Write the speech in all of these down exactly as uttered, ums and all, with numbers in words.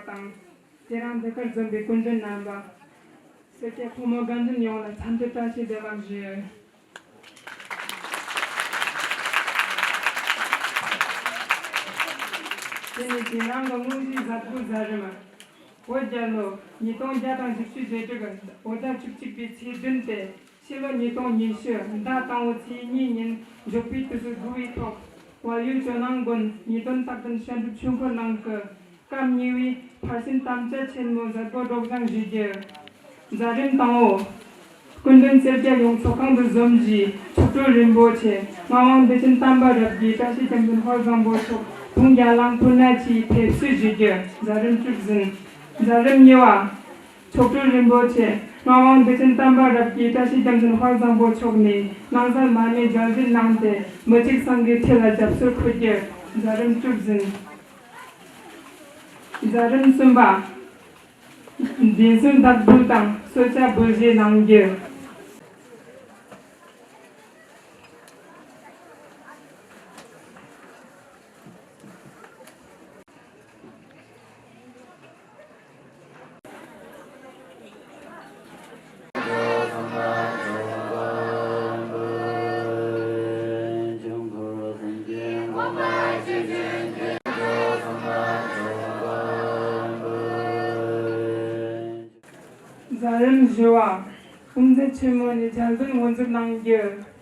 དང་། དེ་རིང་འདི་གར་འཛོམས་པའི་སྐུ་མགྲོན་རྣམ་པ། སེར་སྐྱ་ཕོ་མོ་དགའ་འཛིན་ཡོངས་ལ་འཚམས་འདྲི་བཀྲ་ཤིས་བདེ་ལེགས་ཞུ། དེ་ནི་དེ་རིང་གི་དངོས་གཞིའི་གཟའ་སྐར་གཟའ་རིམ། བོད་རྒྱལ་ལོ་ཉིས་སྟོང་བརྒྱ་དང་བཞི་བཅུ་ཞེ་དྲུག་གི་བོད་ཟླ་བཅུ་གཅིག་པའི་ཚེས་བདུན་སྟེ། ཕྱི་ལོ་ཉིས་སྟོང་ཉི་ཤུ་ཟླ་དང་པོའི་ཚེས་གཉིས་ཉིན་འབྱོར་པའི་དུས་ཚོད་དགུ་པའི་ཐོག་བལ་ཡུལ་ཇོ་ནང་དགོན་ཉེ་དོན་རྟག་ལྡན་བཤད་སྒྲུབ་ཆོས་འཁོར་ནང་གི་སྐབས་གཉིས་པའི་ཕར་ཕྱིན་དམ་བཅའ་ཆེན་མོའི་གཟའ་སྐར་སྒྲོག་སྦྱང་ཞུ་རྒྱུ། གཟའ་རིམ་དང་པོ། སྐུ་མགྲོན་སེར་སྐྱ་ཡོངས་ཚོགས་ཁང་དུ་འཛོམས་བཞིན་མཆོག་སྤྲུལ་རིན་པོ་ཆེ་ངག་དབང་བདེ་ཆེན་དམ་པ་རབ་རྒྱས་བཀྲ་ཤིས་རྒྱལ་མཚན་དཔལ་བཟང་པོ་མཆོག་དུང་རྒྱ་གླིང་ཕུ་ན་ཆུའི་ཕེབས་བསུ་ཞུ་རྒྱུ། གཟའ་རིམ་བཅུ་བདུན། གཟའ་རིམ་གཉིས་པ། མཆོག་སྤྲུལ་རིན་པོ་ཆེ་ངག་དབང་བདེ་ཆེན་དམ་པ་རབ་རྒྱས་བཀྲ་ཤིས་རྒྱལ་མཚན་དཔལ་བཟང་པོ་མཆོག་ནས་སྣང་གསལ་མར་མེ་མཇལ་བརྒྱུད་གནང་སྟེ་མི་གཅིག་སེང་གེའི་ཁྲི་ལ་རྒྱབ་སྐྱོར་འཁོད་རྒྱུ། གཟའ་རིམ་བཅུ་བདུན། གཟའ་རིམ་གསུམ་པ། བདེ་སྲུང་བདག་འབུལ་དང་གསོལ་ཇ་འབུལ་བཞེས་གནང་རྒྱུ། གཟའ་རིམ་བཞི་བ། དཔུང་མཛད་ཆེན་མོ་ནས་ཆ་འཛིན་འགོ་འཛུགས་གནང་རྒྱུ།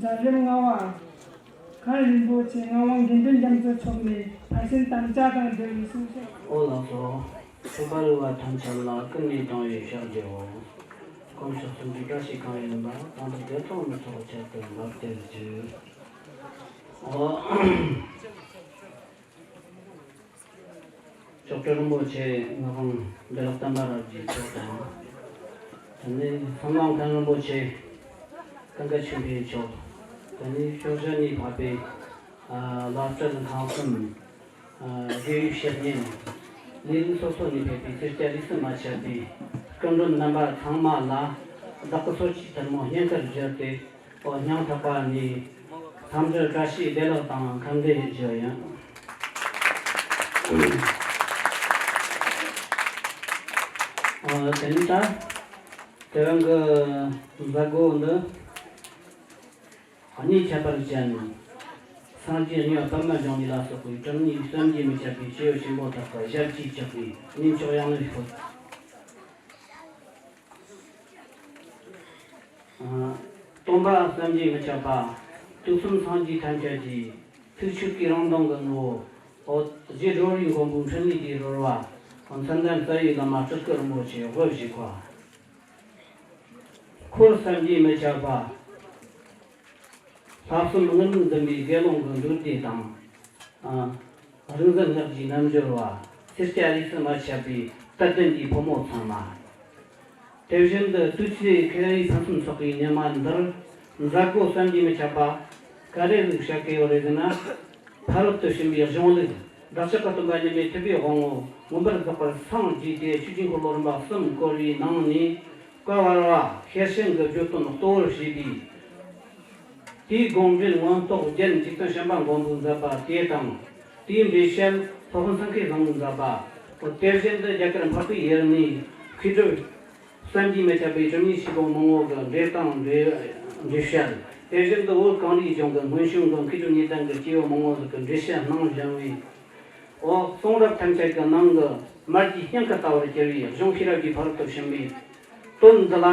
གཟའ་རིམ་ལྔ་བ། གངས་རིན་པོ་ཆེ་ངག་དབང་དགེ་འདུན་རྒྱ་མཚོ་མཆོག་ནས་ཕར་ཕྱིན་དམ་བཅའ་དང་འབྲེལ་བའི་གསུང་བཤད། ཨོ་ལགས་སོ། ཆོས་པ་རུ་བ་ཐམས་ཅད་ལ་ཀུན་ནས་དང་བའི་ཕྱག་འཚལ་ལོ། དཀོན་མཆོག་གསུམ་གྱི་བཀྲ་ཤིས་གང་ཡིན་པ་དང་དུ་བདེ་ཐོག་ནས་ཐོག་ཆར་དུ་འབབ་སྟེར་གྱུར། ཨོ། མཆོག་སྤྲུལ་རིན་པོ་ཆེ་ངག་དབང་བདེ་བླག་དམ་པ་རབ་རྒྱས་མཆོག་དང་། དེ་ནས་གསང་སྔགས་མཁན་རིན་པོ་ཆེ་ཀུན་དགའ་ཆོས་འཕེལ་མཆོག། དེ་ནས་ཕྱོགས་བཞི་ནས་ཕེབས་པའི་ཨ་བླ་སྤྲུལ་ཁག་གསུམ། ཨ་དགེ་བའི་བཤེས་གཉེན། ལས་རིགས་སོ་སོ་ནས་ཕེབས་པའི་སེར་སྐྱ་ལུས་སེམས་མ་ཆགས་པའི་སྐུ་མགྲོན་རྣམ་པ་ཚང་མ་ལ་བདག་གི་གསོལ་ཇ་ཐུན་མོང་སྙིང་ཁར་བཞག་སྟེ། ཨོ་སྙིང་ཐག་པ་ནས་འཚམས་འདྲི་བཀྲ་ཤིས་བདེ་ལེགས་དང་ཁམས་བདེ་ཞུ་ཡིན། ཨོ་དེ་ནས་ད་དེ་རིང་གི་མཛད་སྒོ་འདི་གཉིས་ཁྱད་པར་ཅན། ས་ སངས་རྒྱས་གཉིས་པ་པདྨ་འབྱུང་གནས་ལ་སོགས་པའི་གྲངས་སྙེད་བསམ་གྱིས་མི་ཁྱབ་པའི་སྐྱེས་བུ་ཆེན་པོ་དག་གི་ཞབས་ཀྱིས་བཅགས་པའི་གནས་མཆོག་ཡང་ལེ་ཤོད། སྟོན་པ་བསམ་གྱིས་མི་ཁྱབ་པ། དུས་གསུམ་སངས་རྒྱས་ཐམས་ཅད་ཀྱི། ཐུགས་ཆོས་ཀྱི་རང་མདངས་ཀྱི་ངོ་བོ། རྗེ་སྒྲོལ་བའི་མགོན་པོའི་འཕྲིན་ལས་ཀྱི་རོལ་བ། མཚན་ལྡན་རྩ་བའི་བླ་མ་སྤྲུལ་སྐུ་རིན་པོ་ཆེ་དབུ་བཞུགས་པ། འཁོར་བསམ་གྱིས་མི་ཁྱབ་པ། ལྷག་བསམ་དངོས་གྲུབ་འཛིན་པའི་དགེ་སློང་གི་འདུས་སྡེ་དང་། ཨ། རིག་འཛིན་སྔགས་ཀྱི་རྣལ་འབྱོར་བ། སེར་སྐྱ་རིས་སུ་མ་ཆད་པའི་དད་ལྡན་གྱི་ཕོ་མོ་ཚང་མ། དེ་བཞིན་དུ་དུས་ཚོད་ཁེལ་བའི་ཕུན་སུམ་ཚོགས་པའི་ཉི་མ་འདིར། མཛད་སྒོ་བསམ་གྱིས་མི་ཁྱབ་པ། ག་རེ་ལུགས་བཤད་ཀྱི་ཡོད་རེད་ཟེར་ན། ཕ་རོལ་ཏུ་ཕྱིན་པའི་གཞུང་ལུགས། བདག་ཅག་གི་སྟོན་པ་མཉམ་མེད་ཐེག་པའི་དབང་པོ་མངོན་པར་རྫོགས་པར་སངས་རྒྱས་ཏེ། ཆོས་ཀྱི་འཁོར་ལོ་རིམ་པ་གསུམ་བསྐོར་བའི་ནང་ནས། བཀའ་བར་པ་ཤེར་ཕྱིན་གྱི་བརྗོད་དོན་གཙོ་བོར་བྱས་པའི། དེའི་དགོངས་འགྲེལ་མངོན་རྟོགས་རྒྱན་འཇིག་རྟེན་བྱམས་པ་མགོན་པོས་མཛད་པ་དེ་དང་། དེའི་འགྲེལ་བཤད་སློབ་དཔོན་སེང་གེ་བཟང་པོས་མཛད་པ། དེ་བཞིན་དུ་རྒྱ་གར་འཕགས་པའི་ཡུལ་ནས་མཁས་གྲུབ་བསམ་གྱིས་མི་ཁྱབ་པའི་གྲུབ་བརྙེས་ཆེན་པོ་མང་པོ་གི་འགྲེལ་དང་འགྲེལ་འགྲེལ་བཤད། དེ་བཞིན་དུ་བོད་གངས་རིའི་ལྗོངས་ཀྱི་སྔོན་བྱོན་གྱི་མཁས་གྲུབ་གཉིས་ལྡན་གྱི་སྐྱེས་བུ་མང་པོ་ཟིག་གིས་འགྲེལ་བཤད་གནང་བཞིན་པའི། འོ། གསུང་རབ་ཐམས་ཅད་ཀྱི་ནང་གི་མར་གྱི་སྙིང་གི་ལྟ་བར་གྱུར་པའི་གཞུང་ཤེས་རབ་ཀྱི་ཕ་རོལ་ཏུ་ཕྱིན་པའི་དོན་འདི་ལ།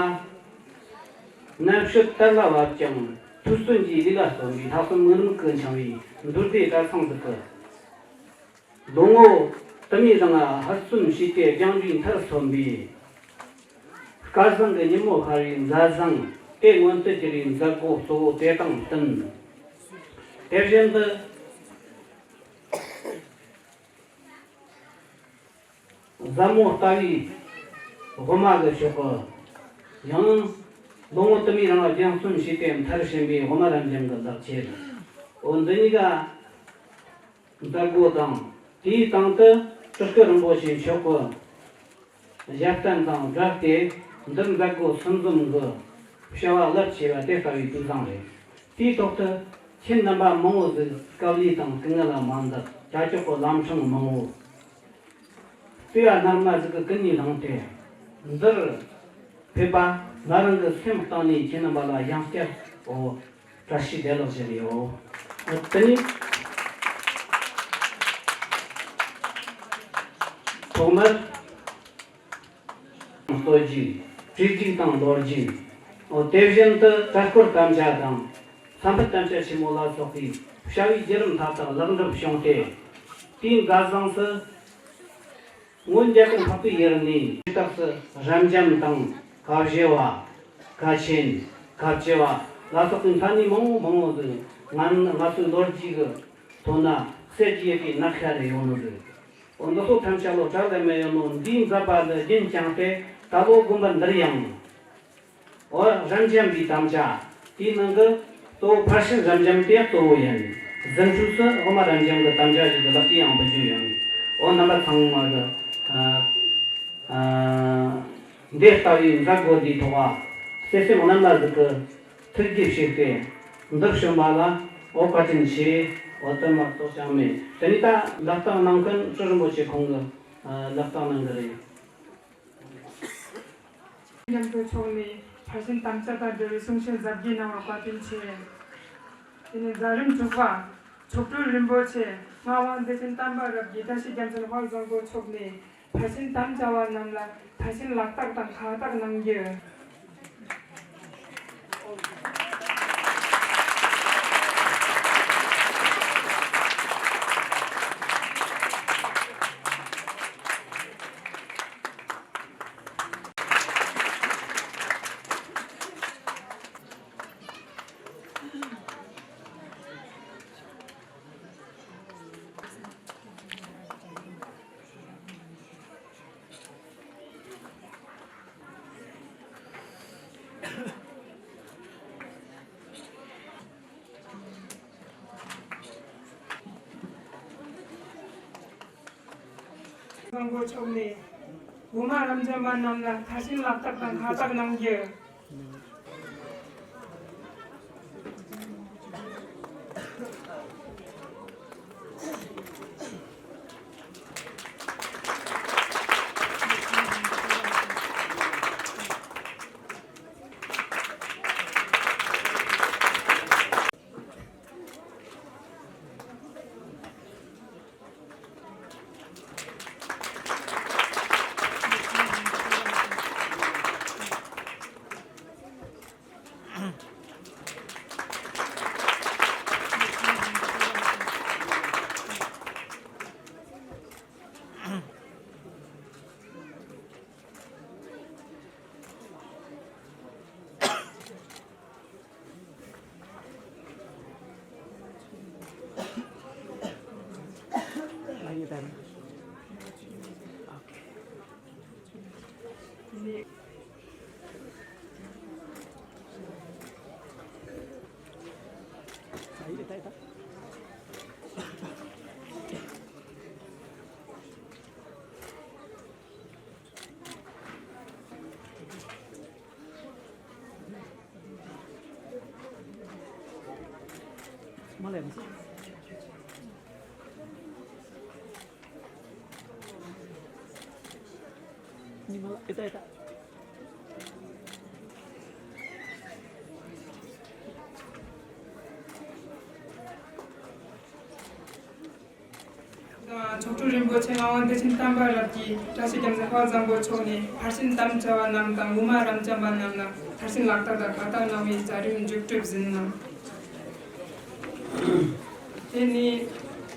རྣམ་དཔྱོད་གཏེར་ལ་བབས་ཀྱང་ཐོས་བརྩོན་གྱི་ལས་ལ་བརྩོན་པའི་ལྷག་བསམ་དངོས་གྲུབ་ཀྱིས་འཆང་བའི་འདུས་སྡེ་གྲྭ་ཚང་ཟིག་གི། ལོ་ངོ་དུ་མའི་རིང་ལ་ཧུར་བརྩོན་བྱས་ཏེ་སྦྱངས་འབྲས་མཐར་སོན་པའི། སྐལ་བཟང་གི་ཉིན་མོ་ཤར་བའི་མཛད་བཟང་དེ་མངོན་དུ་གྱུར་བའི་མཛད་སྒོ་གཙོ་བོ་དེ་དང་བསྟུན། དེ་བཞིན་དུ། བཟང་མོ་ལྟ་བུའི་དབུ་མ་གི་ཕྱོགས་ཀྱི། ཡང་ལོ་ངོ་དུ་མའི་རིང་ལ་སྦྱང་བརྩོན་བྱས་ཏེ་མཐར་ཕྱིན་པའི་དབུ་མ་རབ་འབྱམས་ཀྱི་ལག་ཁྱེར། འོ། འདི་གཉིས་ཀ་མཛད་སྒོ་དང་། དེའི་སྟེང་དུ་སྤྲུལ་སྐུ་རིན་པོ་ཆེ་མཆོག་གི་ཞབས་བརྟན་དང་སྦྲགས་ཏེ། འདིར་མཛད་སྒོ་གསུམ་འཛོམས་ཀྱི་བྱ་བ་རླབས་ཆེ་བ་དེ་ལྟ་བུའི་དུས་བཟང་རེད། དེའི་ཐོག་ཏུ་ཁྱེད་རྣམ་པ་མང་བོ་ཟིག་དཀའ་ལས་དང་སྐུ་ངལ་ལ་མ་འདག་ཅ་ཅོག་གི་ལམ་འཕྲང་མང་བོ། ལྟེ་བ་སྣར་མ་ཟིག་གི་ཀུན་ནས་བསླངས་ཏེ་འདིར་ཕེབས་པ། ང་རང་གི་སེམས་གཏིང་ནས་ཁྱེད་རྣམ་པ་ལ་ཡང་བསྐྱར། འོ། བཀྲ་ཤིས་བདེ་ལེགས་ཞུ་ཡི་ཡོད། དེ་ནས་ཐོག་མར་སྲོལ་རྒྱུན། བྲིས་རྒྱུན་དང་ལོ་རྒྱུས། འོ། དེ་བཞིན་དུ་གྲྭ་སྐོར་དམ་བཅའ་དང་། ས་འཕུར་དམ་བཅའ་ཆེན་མོ་ལ་སོགས་པའི་བྱ་བའི་བརྒྱུད་རིམ་མཐའ་དག་ལེགས་འགྲུབ་བྱུང་སྟེ། དེའི་མཛད་བཟང་སུ། སྔོན་རྒྱ་གར་འཕགས་པའི་ཡུལ་ནས་རྟགས་སུ་རབ་འབྱམས་དང་། ཁ་བཞི་པ། ཁ་ཆེན། ཁ་བཅུ་པ་ལ་སོགས་པའི་ས་གནས་མང་པོ་མང་པོ་ཟིག་ང་ང་ཚོའི་ལོ་རྒྱུས་ཀྱི་ཐོག་ན་གསལ་གྱི་ཡོད་པའི་ནག་ཤ་རེ་ཡོང་ནི་ཟིག་འོ། འདི་ཚོ་ཐམས་ཅད་ལོ་གྲགས་ལས་མེད་ཡོད་ནོ་འདིའི་མཛད་པ་འདི་རྒྱུན་བསྐྱངས་ཏེ། ད་ལོ་དགོན་པ་འདིར་ཡང་། འོ། རབ་འབྱམས་པའི་དམ་བཅའ། དེའི་ནང་གི་གཙོ་བོ་ཕར་ཕྱིན་རབ་འབྱམས་དེ་གཙོ་བོ་ཡིན། རྫུ་འཕྲུལ་སུ་དབུ་མ་རབ་འབྱམས་ཀྱི་དམ་བཅའ་ཞིག་གི་ལག་གིས་ཡང་འབུལ་རྒྱུ་ཡིན། འོ། རྣམ་པ་ཚང་མ་གི། ཨ། ཨ། འདི་ལྟ་བུའི་མཛད་སྒོ་འདིའི་ཐོག་ག་བརྩེ་སེམས་རྣམ་པ་ཟིག་གི་ཐུགས་རྗེ་བཞེས་ཏེ་འདིར་བྱོན་པ་ལ། འོ། བཀའ་དྲིན་ཆེ། འོ། དེ་མ་གཏོགས་ཅང་མེད། དེ་ནས་ད་ལག་རྟགས་གནང་མཁན་སྤྲུལ་རིན་པོ་ཆེ་ཁོང་གི། ཨ། ལག་རྟགས་གནང་གི་རེད། མཉམ་དུ་ཕྱོགས་ནས་ཕར་ཕྱིན་དམ་བཅའ་དང་འབྲེལ་བའི་གསུང་བཤད་མཛད་རྗེས་གནང་བར་བཀའ་དྲིན་ཆེ། དེ་ནས་མཛད་རིམ་དྲུག་པ། མཆོག་སྤྲུལ་རིན་པོ་ཆེ་ངག་དབང་བདེ་ཆེན་དམ་པ་རབ་ཀྱིས་བཀྲ་ཤིས་རྒྱལ་མཚན་དཔལ་བཟང་པོ་མཆོག་ནས་ཕར་ཕྱིན་དམ་བཅའ་བ་རྣམས་ལ་ཕར་ཕྱིན་ལག་རྟགས་དང་ཁ་བཏགས་གནང་རྒྱུ། དབང་པོ་མཆོག་ནས་དབུ་མ་རབ་འབྱམས་པ་རྣམས་ལ་ཕར་ཕྱིན་ལག་རྟགས་དང་ཁ་བཏགས་གནང་རྒྱུ། ལས་མི་སྲིད། ཉི་མ་ལ་ཨེ་ད་ཨེ་ད། མཆོག་སྤྲུལ་རིན་པོ་ཆེ་ངག་དབང་བདེ་ཆེན་དམ་པ་རབ་རྒྱས་བཀྲ་ཤིས་རྒྱལ་མཚན་དཔལ་བཟང་པོ་མཆོག་ནས་ཕར་ཕྱིན་དམ་བཅའ་བ་རྣམས་དང་དབུ་མ་རབ་འབྱམས་པ་རྣམས་ལ་ཕར་ཕྱིན་ལག་རྟགས་དང་བཀའ་རྟགས་གནང་བའི་མཛད་རིམ་མཇུག་གྲུབ་ཟིན་གནང་། དེ་ནས་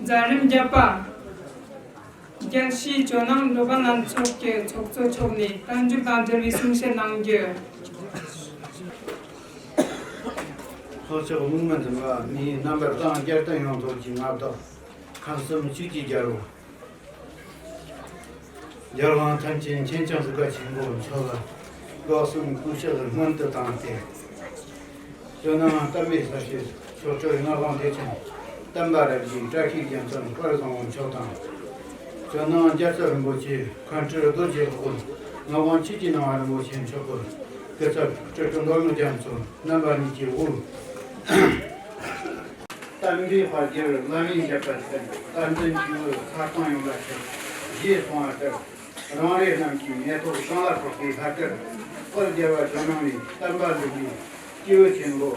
མཛད་རིམ་བརྒྱད་པ། རྒྱལ་སྤྱིའི་ཇོ་ནང་སློབ་དཔོན་ལྷན་ཚོགས་ཀྱི་ཚོགས་གཙོ་མཆོག་ནས་བསྟན་འགྱུར་དང་འབྲེལ་བའི་གསུང་བཤད་གནང་རྒྱུ། ལྷོ་ཕྱོགས་སྨུག་མ་འཛིན་པ་མིའི་རྣམ་པར་སངས་རྒྱས་བསྟན་ཡོངས་རྫོགས་ཀྱི་མངའ་བདག་ཁམས་གསུམ་ཆོས་ཀྱི་རྒྱལ་པོ། རྒྱལ་དབང་ཐམས་ཅད་མཁྱེན་ཅིང་གཟུགས་ཀ་ཆེན་པོ་མཆོག་ལ་སྐུ་གསུང་ཐུགས་ཕྱག་སྔོན་དུ་བཏང་སྟེ། ཇོ་ནང་བསྟན་པའི་ས་གཞི་མཆོག་སྤྲུལ་ངག་དབང་བདེ་ཆེན་དམ་པ་རབ་རྒྱས་བཀྲ་ཤིས་རྒྱལ་མཚན་དཔལ་བཟང་པོ་མཆོག་དང་། ཇོ་ནང་རྒྱལ་ཚབ་རིན་པོ་ཆེ་མཁན་སྤྲུལ་རྡོ་རྗེ་སློབ་དཔོན་ངག་དབང་ཆོས་ཀྱི་སྣང་བ་རིན་པོ་ཆེ་མཆོག་གི་སྐུ་ཚབ་སྤྲུལ་སྐུ་མདོ་སྔགས་རྒྱ་མཚོ་རྣམ་པ་གཉིས་ཀྱི་དབུ། བསྟན་པའི་དཔལ་གྱུར་བླ་མའི་ཞབས་པད་བརྟན། བསྟན་འཛིན་ཆོས་འཕེལ་ས་སྟེང་ཡོངས་ལ་ཁྱབ། ཞེས་གསུངས་པ་ལྟར། རང་རེ་རྣམས་ཀྱི་མངལ་ཐོག་གང་ལ་ཕོག་པའི་ལྷ་སྐལ་དཔལ་རྒྱལ་བ་ཇོ་ནང་བའི་བསྟན་པ་འཛིན་པའི་སྐྱེས་བུ་ཆེན་པོ།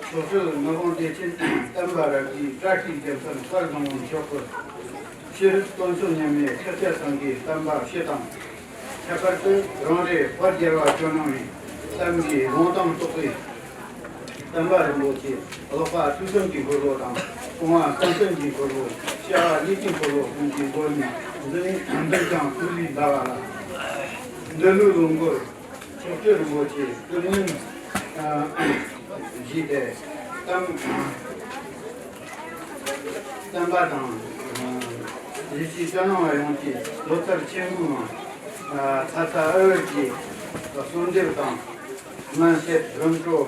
མཆོག་སྤྲུལ་ངག་དབང་བདེ་ཆེན་དམ་པ་རབ་རྒྱས་བཀྲ་ཤིས་རྒྱལ་མཚན་དཔལ་བཟང་པོ་མཆོག་གི་ཤེས་རིག་སྟོང་གསུམ་མཉམ་མེད་ཤཱཀྱ་ཐུབ་པའི་བསྟན་པ་སྤྱི་དང་། ཁྱད་པར་དུ་རང་རེ་དཔལ་རྒྱལ་བ་ཇོ་ནང་བའི་བསྟན་པའི་དགོངས་དོན་རྟོགས་པའི་བསྟན་པ་རིན་པོ་ཆེ། ཀློག་པ་ཐོས་བསམ་གྱི་འཁོར་ལོ་དང་། སྤོང་བ་བསམ་གཏན་གྱི་འཁོར་ལོ། བྱ་བ་ལས་ཀྱི་འཁོར་ལོ་གསུམ་གྱི་སྒོ་ནས་འཛིན་འཛིན་ཀྱང་ཐུགས་ལས་འདའ་བ་ལ། འདི་ལོའི་ལོ་འགོར་མཆོག་སྤྲུལ་རིན་པོ་ཆེ་སྐུ་བརྙན་བཞེས་ཏེ། གཏམ་བསྟན་པ་དང་། རྒྱལ་སྤྱིའི་ཇོ་ནང་བ་ཡོངས་ཀྱི་ལོ་གསར་ཆེན་མོའི་ནང་། ཚ་ཚ་འུར་འུར་གྱིས་གསོལ་འདེབས་དང་། སྨན་དཔྱད་རིམ་གྲོ།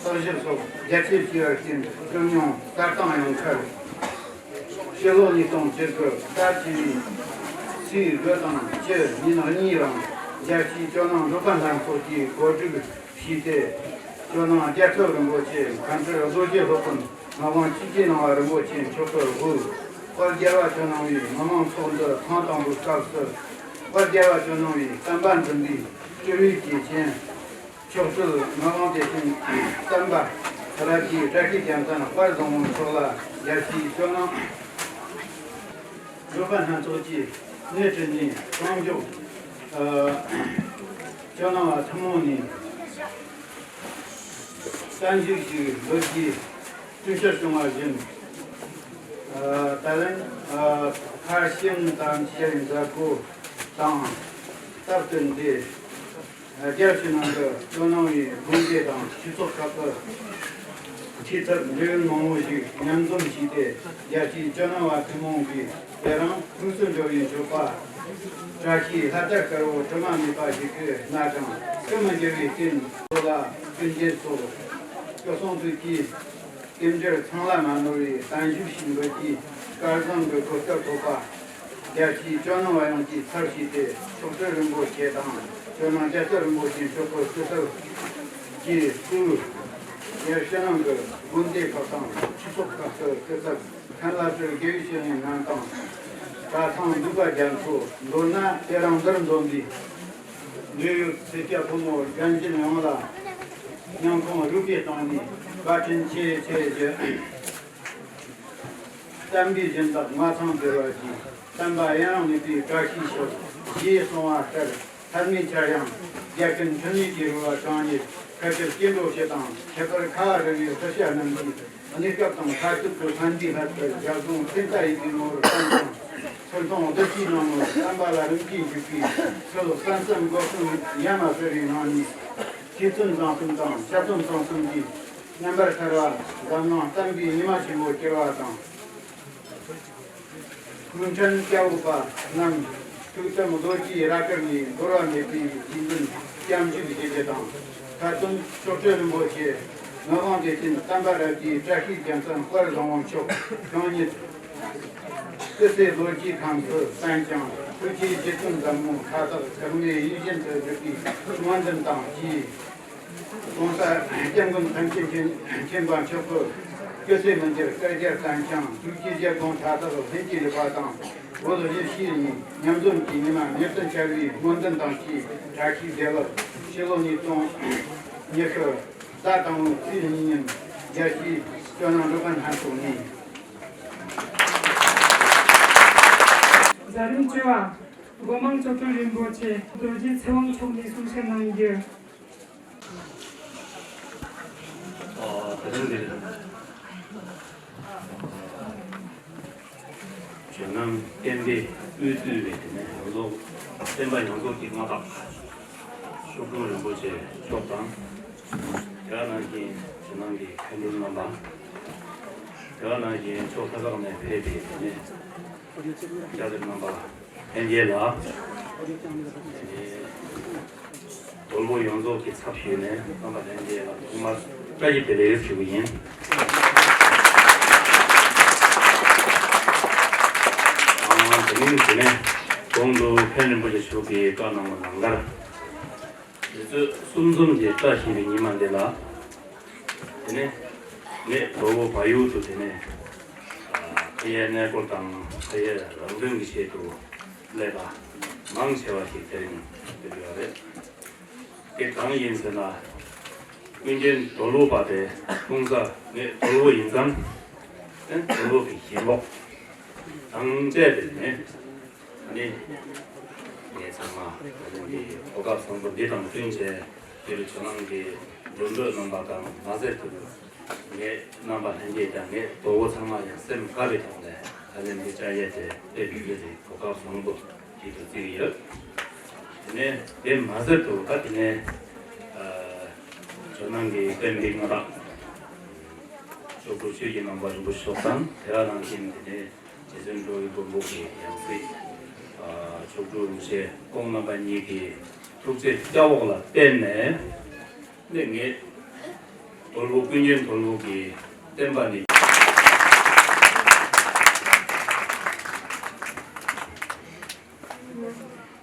བརྟག་ཞིབ་སོགས་རྒྱ་ཆེར་བྱས་པར་བརྟེན་སྤྱོད་མྱོང་གསར་བཏང་ཡོང་ཁར། ཕྱི་ལོ་ཉིས་སྟོང་བཅུ་དགུ་ཟླ་བཅུ་བའི་ཚེས་དགུ་དང་བཅུ་ཉིན་གཉིས་རིང་རྒྱལ་སྤྱིའི་ཇོ་ནང་སློབ་དཔོན་ལྷན་ཚོགས་ཀྱིས་གོ་སྒྲིག་བྱས་ཏེ། ཇོ་ནང་རྒྱལ་ཚབ་རིན་པོ་ཆེ་མཁན་སྤྲུལ་རྡོ་རྗེ་སློབ་དཔོན་ངག་དབང་ཆོས་ཀྱི་སྣང་བ་རིན་པོ་ཆེ་མཆོག་གི་དབུས་དཔལ་རྒྱལ་བ་ཇོ་ནང་བའི་མི་མང་ཚོགས་འདུ་ཐེངས་དང་པོའི་སྐབས་སུ། དཔལ་རྒྱལ་བ་ཇོ་ནང་བའི་བསྟན་པ་འཛིན་པའི་སྤྲུལ་བའི་སྐྱེས་ཆེན། མཆོག་སྤྲུལ་ངག་དབང་བདེ་ཆེན་དམ་པ་རབ་རྒྱས་བཀྲ་ཤིས་རྒྱལ་མཚན་དཔལ་བཟང་པོ་མཆོག་ལ་རྒྱལ་སྤྱིའི་ཇོ་ནང་སློབ་དཔོན་ལྷན་ཚོགས་ཀྱིས་སྣེ་ཁྲིད་ནས་གང་མགྱོགས་ཇོ་ནང་བ་ཐུན་མོང་ནས་བསྟན་བཅོས་ཤིག་འབུལ་རྒྱུའི་སྤྲོ་སྐྱིད་བྱུང་བ་བཞིན། ད་ལན་ཁ་ཞིང་དང་ཆེ་མཛད་སྒོ་དང་སྟབས་བསྟུན་ཏེ། རྒྱལ་ཕྱི་ནང་གི་ཇོ་ནང་བའི་དགོན་སྡེ་དང་སྤྱི་ཚོགས་ཁག་གི་འཐུས་ཚབ་འབྲེལ་ཡོད་མང་བོ་ཞིག་མཉམ་འཛོམས་བྱས་ཏེ། རྒྱལ་སྤྱིའི་ཇོ་ནང་བ་ཐུན་མོང་གིས་དེ་རིང་ཕུགས་སུ་འབྱོར་བའི་མཆོད་པ། བཀྲ་ཤིས་ལྷ་རྟ་དཀར་པོ་དྲི་མ་མེད་པ་ཞིག་གི་སྣ་དང་སྐུ་མི་འགྱུར་བའི་རྟེན་མཆོག་ལ་སྐུ་འགྱེད་སོགས་སྐུ་གསུང་ཐུགས་ཀྱི་རྟེན་འབྲེལ་ཚང་ལ་མ་ནོར་བའི་བརྟན་བཞུགས་ཤིག་འབུལ་གྱི་སྐལ་བཟང་གི་གོ་སྐབས་ཐོབ་པ། རྒྱལ་སྤྱིའི་ཇོ་ནང་བ་ཡོངས་ཀྱིས་ཚབ་བྱས་ཏེ། མཆོག་སྤྲུལ་རིན་པོ་ཆེ་དང་ཇོ་ནང་རྒྱལ་ཚབ་རིན་པོ་ཆེ་མཆོག་གི་སྐུ་ཚབ་ཀྱིས་སུད་སི་ཡར་ཕྱི་ནང་གི་དགོན་སྡེ་ཁག་དང་སྤྱི་ཚོགས་ཁག་ཏུ་སྐུ་ཚབ་མཁན་བླ་སྤྲུལ་དགེ་བའི་བཤེས་གཉེན་རྣམས་དང་། གྲྭ་ཚང་འདུས་པ་རྒྱ་མཚོ། མདོར་ན་དེ་རིང་འདིར་འཛོམས་པའི་འབྲེལ་ཡོད་སེར་སྐྱ་ཕོ་མོ་རྒན་གཞོན་ཡོངས་ལ་སྙིང་ཁོང་རུས་པའི་གཏིང་ནས་བཀའ་དྲིན་ཆེ་ཆེ་ཞུ། བསྟན་པའི་སྦྱིན་བདག་མངའ་ཐང་འབར་བ་ཡི། བསྟན་པ་ཡུན་རིང་གནས་པའི་བཀྲ་ཤིས་ཤོག་ཅེས་གསུངས་པ་ལྟར། མཐར་མེད་འཆར་ཡང་རྒྱལ་ཀུན་འཕྲིན་ལས་ཀྱི་རོལ་པ་གང་ཉིད་ཁ་ཕྱིར་སྐྱེ་འགྲོ་སྤྱི་དང་། ཁྱད་པར་ཁ་བ་རི་བོའི་སེར་སྐྱ་རྣམས་ཀྱིས་གནས་སྐབས་དང་མཐར་ཐུག་ཏུ་ཕན་བདེའི་ལྷ་སྐལ་རྒྱ་གཞུང་ཚན་རྩལ་ཡིན་པའི་ངོ་བོར་བསྟན་ཅིང་། ཚུལ་མཐོང་བདུད་རྩིའི་ནང་ནས་བསྟན་པ་ལ་རིམ་གྱིས་འཇུག་པའི་ཚུལ་བསམ་གསུམ་སྒོ་གསུམ་ཡ་མ་ཟེར་བའི་ནང་ནས། ཐེག་ཆེན་བཟང་གསུམ་དང་ཞལ་གསུམ་གསང་གསུམ་གྱིས་མཉམ་པར་ཐར་བ་འཛམ་གླིང་བསྟན་པའི་ཉི་མ་ཆེན་པོ་སྐྱེ་བ་དང་། གུང་ཁྲན་སྐྱབས་འོག་པ་རྣམས་ཐུགས་དམ་རྡོ་རྗེའི་རྭ་དཀར་ནས་འདོར་བ་མེད་པའི་རྗེས་འཛིན་སྐྱབས་འཇུག་བྱེད་རྒྱུ་དང་། མཐའ་དོན་མཆོག་སྤྲུལ་རིན་པོ་ཆེ་ངག་དབང་བདེ་ཆེན་དམ་པ་རབ་རྒྱས་བཀྲ་ཤིས་རྒྱལ་མཚན་དཔལ་བཟང་པོ་མཆོག་གང་ཉིད་སྐུ་ཚེ་ལོ་རྒྱུས་ཁམས་སུ་བརྟན་ཅིང་ཐུགས་རྗེའི་རྗེ་བཙུན་ཟབ་མོ་ཁ་དོག་ལྕགས་མའི་ཡིད་བཞིན་དུ་བཞུགས་པའི་སྨོན་འདུན་དང་བཅས། ༸གོང་ས་༸སྐྱབས་མགོན་ཐམས་ཅད་མཁྱེན་པ་མཆོག་གི་སྐུ་ཚེ་མི་འགྱུར་བསྐལ་བརྒྱར་དར་འཕྱང་། ཐུགས་རྗེ་བརྒྱ་སྟོང་མཐའ་དག་ལྷུན་གྱིས་གྲུབ་པ་དང་། བོད་གཞིས་བྱེས་གཉིས་མཉམ་འཛོམས་ཀྱི་ཉི་མ་མྱུར་དུ་འཆར་བའི་སྨོན་འདུན་དང་བཅས། བཀྲ་ཤིས་བདེ་ལེགས། ཕྱི་ལོ་ཉིས་སྟོང་ཉི་ཤུ་ཟླ་དང་པོའི་ཚེས་གཉིས་ཉིན་རྒྱལ་སྤྱིའི་སྤྱི་ནོར་འབྲུག་པ་ལྷན་ཚོགས་ནས། གཟའ་རིམ་བཅུ་པ། སྒོ་མང་མཆོག་སྤྲུལ་རིན་པོ་ཆེ་རྡོ་རྗེ་ཚེ་དབང་མཆོག་ནས་གསུང་བཤད་གནང་རྒྱུ། ཨ། དེ་རིང་འདིར་ཇོ་ནང་བསྟན་པའི་དབུས་གཙོས་པའི་དེ་ནས་ཡོངས་རྫོགས་བསྟན་པ་ཡོངས་རྫོགས་ཀྱི་མངའ་བདག་མཆོག་སྤྲུལ་རིན་པོ་ཆེ་མཆོག་དང་། དེ་ག་ནང་བཞིན་ཇོ་ནང་གི་མཁན་སྤྲུལ་རྣམ་པ། དེ་ག་ནང་བཞིན་ཕྱོགས་མཐའ་ཁག་ནས་ཕེབས་པའི་དེ་ནས་སྐྱབས་མགོན་རྣམ་པ་ལྷན་རྒྱས་ལ། དེ་ནས་དོལ་པོ་ཡོངས་རྫོགས་ཀྱི་ཚབ་ཞུས་ནས་རྣམ་པ་ལྷན་རྒྱས་ལ་ཐོག་མར་བཀྲ་ཤིས་བདེ་ལེགས་ཞུ་གི་ཡིན། ཨང་། དེ་མིན་དེ་ནས་གོང་དུ་མཁན་རིན་པོ་ཆེ་མཆོག་གིས་བཀའ་གནང་བ་ནང་ལྟར། དུས་ཚོད་གསུམ་འཛོམས་ཀྱི་བཀྲ་ཤིས་པའི་ཉི་མ་འདི་ལ། དེ་ནས་ངས་དོལ་པོ་བལ་ཡུལ་དུ་དེ་ནས་ཕ་ཡུལ་གནས་སྐོར་དང་ཕ་ཡུལ་རང་དོན་གྱི་ཆེད་དུ་སླེབས་པ་མང་ཆེ་བ་ཞིག་དེ་རིང་ཕེབས་ཡོད་རེད། དེ་གང་ཡིན་ཟེར་ན། ཀུན་མཁྱེན་དོལ་པོ་པ་དེ་ཁོང་ས་ངས་དོལ་པོ་ཡིན་ཙང་། དོལ་པོ་གི་ཞེན་ཁོག་དང་བཅས་ཏེ་ནས། ཨ་ནི། ངས་ཚང་མ་ཨ་ནི་འདི་གོ་སྐབས་བཟང་པོ་འདི་དང་བསྟུན་བྱས། དེ་རུ་ཇོ་ནང་གི་མགྲོན་འབོད་རྣམ་པ་དང་མ་ཟད་དུ། ངས་རྣམ་པ་ལྷན་རྒྱས་དང་ངས་དོལ་པོ་ཚང་མ་ཡང་སེམས་དགའ་བའི་ཐོག་ནས་ཨ་ནི་འདི་བཅར་ཡས་དེ་དཔེ་མི་སྲིད་ཀྱི་གོ་སྐབས་བཟང་པོ་ཞིག་ཏུ་བརྩི་གི་ཡོད། དེ་ནས་དེ་མ་ཟད་དུ་ད་དེ་ནས་ཇོ་ནང་གི་བསྟན་པའི་མངའ་བདག་མཆོག་སྤྲུལ་ཆོས་ཀྱི་རྣམ་པ་རིན་པོ་ཆེ་མཆོག་དང་། དེ་ག་ནང་བཞིན་དེ་ནས་རྗེ་བཙུན་འགྲོ་བའི་མགོན་པོ་གི་ཡང་སྲིད་མཆོག་སྤྲུལ་རིན་པོ་ཆེ་ཁོང་རྣམ་པ་གཉིས་ཀྱི་ཐུགས་བསྐྱེད་སྐྱབས་འོག་ལ་བརྟེན་ནས། ནས་ངས་དོལ་པོ་ཀུན་མཁྱེན་དོལ་པོ་གི་བསྟན་པ་ནི།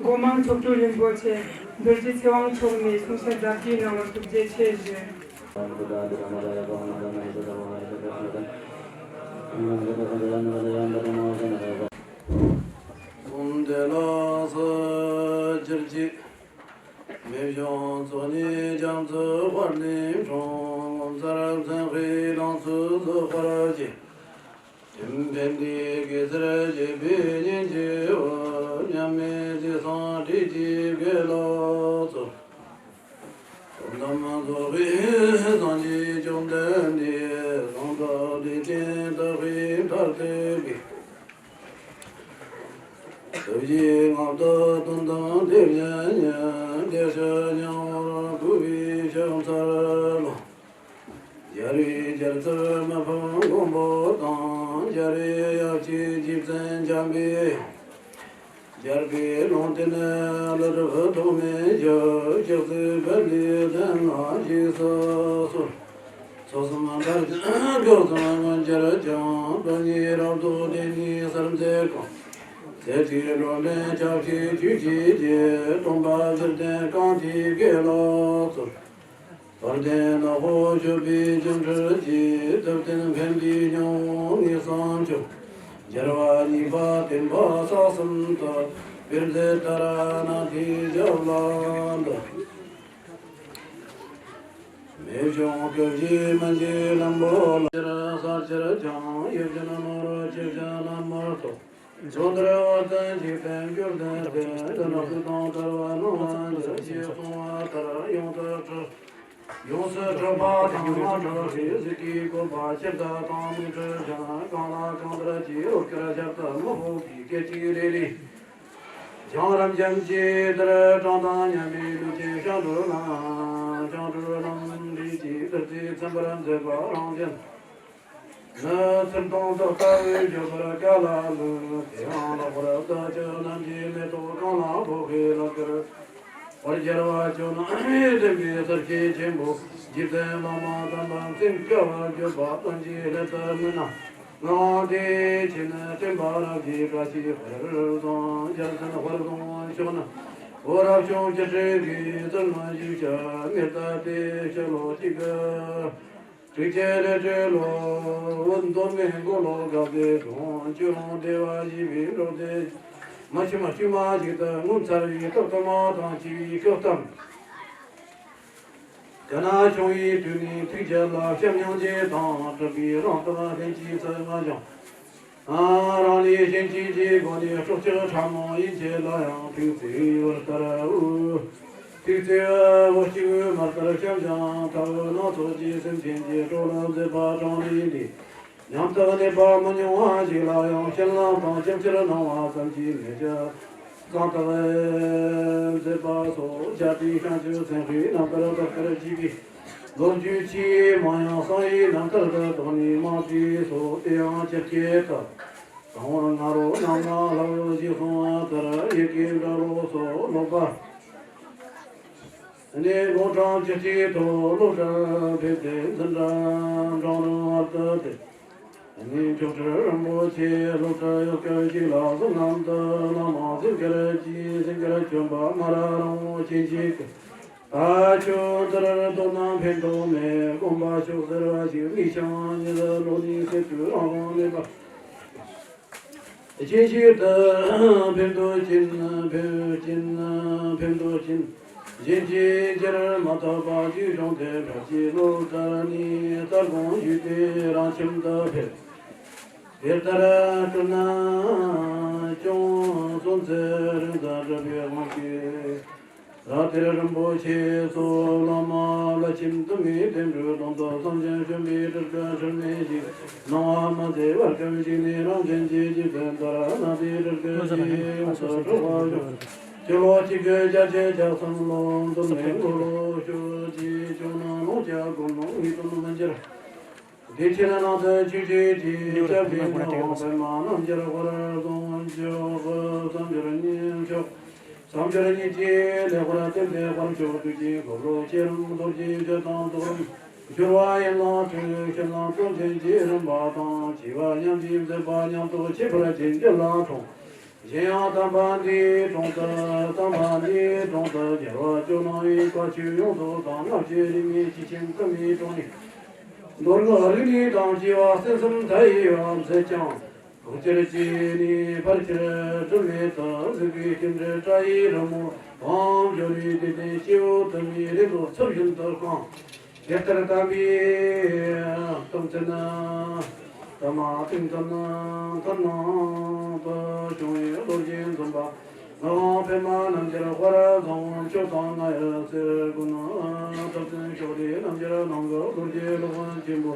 སྒོ་མང་མཆོག་སྤྲུལ་རིན་པོ་ཆེ་རྡོ་རྗེ་ཚེ་དབང་མཆོག་ནས་གསུང་བཤད་ཟབ་རྒྱས་གནང་བར་ཐུགས་རྗེ་ཆེ་ཞུ། གསུམ་དེ་ལ་སོགས་ཅིར་གྱིས། མི་བྱང་ཚོགས་ནི་རྒྱ་མཚོའི་དཔལ་ལྡན་འཁྲུངས། ངོ་མཚར་མཚན་དཔེའི་ལང་ཚོའི་གཟི་འོད་ཀྱིས། དྲིམ་ཕན་བདེའི་གེ་སར་བཞད་པའི་གཉེན་གྱི་འོད། མཉམ་མེད་ཟས་གཙང་སྲས་ཀྱི་དགེ་ལེགས་སྩོལ། ཐོབ་ནམ་རྫོགས་པའི་སངས་རྒྱས་བཅོམ་ལྡན་འདས། གང་དག་ལུས་རྟེན་དག་པའི་མཐར་ཐུག་གི། ཐུགས་རྗེའི་མངའ་བདག་དོན་དམ་ཐེག་ཆེན་ཉིད། བདེ་གཤེགས་སྙིང་པོར་བཀུར་བའི་ཕྱག་འཚལ་ལོ། རྒྱལ་བའི་རྒྱལ་ཚབ་མི་ཕམ་མགོན་པོ་དང་། རྒྱལ་བའི་ཡབ་གཅིག་རྗེ་བཙུན་འཇམ་པའི་དབྱངས། རྒྱལ་པོའི་ལུང་བསྟན་ཀླུ་སྒྲུབ་ཐོགས་མེད་ཞུ། སྐྱབས་སུ་ཕེབས་པའི་དོན་ལ་རྗེས་སུ་གསོལ། ཚོགས་གསུམ་དལ་འབྱོར་མགོན་གྱུར་ཅིང་། དོན་གཉིས་རབ་ཏུ་བདེན་གཉིས་གསལ་མཛད་ཀུན། ཚེ་གཅིག་འགྲོ་འདྲེན་སྐྱབས་ཤིག་ཆོས་ཀྱི་རྗེ། སྟོན་པ་བཞི་ལྡན་གང་ཐོས་དགེ་ལེགས་སྩོལ། བར་ལྡན་ནག་པོ་སྤྱོད་པའི་སྤྱན་འཕྲུལ་གྱིས། ཐུབ་བསྟན་ཕན་བདེའི་སྙིང་པོ་ངེས་སུ་འཁྱོལ། རྒྱལ་བ་གཉིས་པ་བསྟན་པ་གསལ་གསུམ་དུ། སྤེལ་མཛད་ཏཱ་ར་ནཱ་ཐའི་ཞབས་ལ་འདུད། མི་བྱང་སྐུ་བཞིའི་མན་ཇེ་ལམ་པོ་ལ། ཕྱིར་ས་ཕྱིར་འགྱངས་ཡིད་བཞིན་ནོར་ཇི་བཞིན་ལམ་མར་ཐོབ། འབྱུང་ལྡན་བ་དན་འཇིག་རྟེན་འགྱུར་ལྡན་ཟེར། དེ་ནི་སྲིད་དང་བྲལ་བ་སྣང་བ་འགྱུར་ཞེས་གསུངས་པ་ལྟར་ཡོངས་སུ་གྲུབ། ཡོངས་སུ་གྲུབ་པ་དང་མ་གྲུབ་ཀྱི་གཟུགས་ཀྱི་བཀོད་པ་ཇི་ལྟ་དང་མི་འཕྲོད་ཅིང་། གང་ལ་གང་འདུལ་གྱི་འོད་དཀར་ཞབས་ཏུ་མི་ཕོག་པའི་སྐད་ཅིག་རེ་རེ། བྱང་རིམ་ཅན་གྱི་དེར་གྲངས་དང་མཉམ་པའི་ལུས་ཅན་ཞབས་དྲུག་ལ། ཞབས་དྲུག་རྣམས་རིགས་ཀྱི་བདུད་རྩིས་ཚིམ་པར་མཛད་པ་རང་བཞིན། ནི་ཚུལ་དང་ཚོགས་ལྟ་བུའི་སྤྱོད་པར་དཀའ་ལ་ལུས། དེའང་ལྷག་པར་བདག་ཅག་རྣམས་ཀྱི་མེ་ཏོག་གང་ལ་ཕོག་པའི་ལག་ཀར། བར་རྒྱལ་བ་ཇོ་ནང་བསྟན་པའི་གསེར་ཞུན་ཆེན་པོ། རྗེ་བཙུན་བླ་མ་དམ་པ་མཚན་བཅའ་བར་གྱུར་པ་དོན་གྱི་སླད་དུ་མི་སྣང་ངག་དབང་བདེ་ཆེན་སྤྲིན་པ་རབ་ཀྱི་བཀྲ་ཤིས་དཔལ་བཟང་། རྒྱལ་མཚན་དཔལ་བཟང་མཆོག་ནི། འོ་རབ་བྱུང་སྤྱི་སྤྲེལ་གྱི་ཟུར་ན་བཞུགས་ཤ་མེར་ལྟ་སྟེ་ཤ་ལོ་གཅིག་གི། དྲུག་ཅུ་རེ་དྲུག་ལོ། འོད་མདོ་སྨད་མགོ་ལོག་དགའ་བདེ་གྲོང་ཆོས་རོང་བདེ་བ་ཞེས་པའི་འབྲོག་སྡེ། མ་ཕྱི་མ་དཀྱུས་མ་ཞིག་ཏུ་ངོ་མཚར་བའི་རྟགས་དུ་མ་དང་བཅས་པའི་སྐབས་དང་། རྒྱ་ནག་བྱུང་བའི་དུས་ནས་ཐུགས་རྒྱུད་ལ་བྱམས་སྙིང་རྗེ་དང་གྲུབ་པའི་རང་རྟགས་ལྷན་ཅིག་ཏུ་མངའ་ཞིང་། རང་ལས་གཞན་གཅེས་ཀྱི་སྒོ་ནས་སྲོག་ཆགས་ཕྲ་མོ་ཡན་ཆད་ལ་ཡང་ཕན་བརྩེ་བར་ལྟར་འོ། ཐུགས་བརྩེ་བ་འོ་གཅིག་མ་ལྟར་བྱམས་ཤིང་ཐར་པ་སྣ་ཚོགས་ཀྱི་སེམས་ཅན་གྱི་སྲོག་ལ་མཛད་པ་དྲང་ནས་འདི། ཉམ་ཐག་ནད་པ་མི་ཉུང་བ་ཞིག་ལ་ཡང་བྱིན་རླབས་དང་སྐྱབས་འཆར་གནང་བ་ཙམ་གྱིས་མི་བྱ། གཙང་དག་མཛད་པ་སོགས་བྱ་བྲལ་ཤིང་བཅུ་ཚན་ཁའི་རྣམ་ཐར་དག་ཐར་བྱས་པའི་ལོ་རྒྱུས་ཆེས་མང་ཡང་གསང་བའི་རྣམ་ཐར་དུ་བདག་ནི་མང་ཆེ་སོགས་དེ་ཡང་ཇི་སྐད་དུ། དང་པོར་ང་རོ་རྣམ་ལྔ་ལྷ་བུ་ཞེས་གསུངས་པ་ལྟར་ཡི་གེ་འདྲ་རོ་སོགས་ཀློག་པ། གནས་སྒོ་གྲངས་བཅུ་གཅིག་ཐོག་སློབ་གྲྭར་ཕེབས་ཏེ་འཛིན་གྲྭ་འབྲིང་རིམ་བར་དུ་ཕེབས། གནས་མཆོག་སྤྲུལ་རིན་པོ་ཆེ་སློབ་གྲྭ་ཡོད་སྐབས་ཤིག་ལ་གསང་ལམ་དུ་བླ་མ་སེང་གེར་གྱིས་སེང་གེར་བྱོན་པ་མ་ར་རིན་པོ་ཆེ་མཆོག་གིས། ད་ཁྱོད་འདིར་སྡོད་ན་ཕན་ཐོགས་མེད། དགོངས་པ་ཞུ་ཟེར་བ་ཞིག་དམིགས་ཤིང་ཉིད་ལོག་ནས་སེམས་ཁྲལ་རང་དབང་མེད་པར། ཅི་ཞིག་ཏུ་ཕན་ཐོགས་ཅན་ཕན་ཅན་ཕན་ཐོགས་ཅན། གཞན་གྱིས་བརྗེད་མ་ཐག་པ་ཅིག་བྱུང་སྟེ་བྲག་ཅའི་ལོ་ལྟར་ནས་སྟར་གོང་ཞུས་ཏེ་རང་ཁྱིམ་དུ་ཕེབས། དེ་ལྟར་སྤྲུལ་ན་ཅུང་སོང་ཚེ་རིང་དུ་གྲུབ་པའི་དབང་གིས། ར་གཏེར་རིན་པོ་ཆེ་སོགས་བླ་མ་བླ་ཆེན་དུ་མའི་བསྟན་འགྲོའི་དོན་དུ་བསམ་བཞིན་བྱོན་པའི་སྤྲུལ་སྐུ་འཁྲུལ་མེད་ཞིག་སྣང་བ་མ་མཛད་པར་སྐབས་ཤིག་ནས་རང་བཞིན་གྱི་རྗེ་བཙུན་ལྟར་སྣང་སྟེ་སྤྲུལ་སྐུ་ཞིག་ཡོངས་སུ་གྲགས་པ་བྱུང་། སྤྱི་ལོ་གཅིག་དགུ་བརྒྱད་ཅུ་གྱ་གསུམ་ལོ་མདོ་སྨད་མགོ་ལོག་ཕྱོགས་ཀྱི་ཇོ་ནང་ལུང་བྱ་དགོན་ལུང་ངེས་དོན་མི་འགྱུར། བདེ་ཆེན་ནང་དུ་ཆོས་རྗེ་དེའི་སྐྱབས་རྗེ་ནི་འོག་པདྨ་རྣམ་རྒྱལ་དཔལ་བཟང་མཆོག་གི་བསམ་སྦྱོར་གཉིས་མཆོག་བསམ་སྦྱོར་གཉིས་ཀྱི་ལེགས་པར་བསྟན་ཏེ་དཔལ་མཆོག་ཐུགས་ཀྱི་གོ་ལོ་ཤེས་རམ་རྡོ་རྗེ་ཆོས་དང་རྫོགས་རིམ་སྦྱོར་བ་ཡན་ལག་དྲུག་ཤེས་ལམ་རྟོགས་ལྡན་གྱི་རིམ་པ་དང་བཅས་པ་ཉམས་ཀྱིས་མཛད་པ་ཉམས་རྟོགས་ཁྱད་པར་ཅན་གྱི་ལམ་འཁྲུངས། གཞན་ཡང་དམ་པ་འདིའི་དྲུང་དུ་དམ་པ་འདིའི་དྲུང་དུ་རྒྱལ་བ་ཇོ་ནང་བའི་བཀའ་ཆོས་ཡོངས་རྫོགས་དང་སྔ་ཕྱི་རིས་མེད་ཆོས་ཅན་དུ་མའི་དྲུང་ནས་མདོ་སྔགས་རིག་གནས་དང་བཅས་པ་གསན་བསམ་མཐའ་ཡས་པ་མཛད་ཅིང་། ལོག་སྤྱོད་བཅས་ནས་ཕར་ཆེར་སྒྲིབ་མེད་དུ་གཟིགས་པའི་སྐྱེ་འབྲས་བཀྲ་ཡི་རི་མོ་དང་སྦྱོར་བའི་བདེ་ལྡན་སྐྱེ་བོ་དུ་མའི་རེ་དོགས་ཚབས་ཆེན་དུ་བསྐངས། དེ་ལྟར་དམ་པའི་རྟགས་མཚན་ནི། དམ་པ་ཏིང་ཙམ་ཐར་སྣང་དུ་བྱུང་བའི་རྡོ་རྗེ་འཛུམ་པ། ངག་དབང་པདྨ་རྣམ་རྒྱལ་དཔལ་བཟང་མཆོག་དང་རྔ་ཡབ་གསེར་མགོན་ཐབས་ཟིན་ཕྱོགས་དེའི་རྣམ་རྒྱལ་ནང་གི་རྡོ་རྗེ་སློབ་དཔོན་ཆེན་པོ།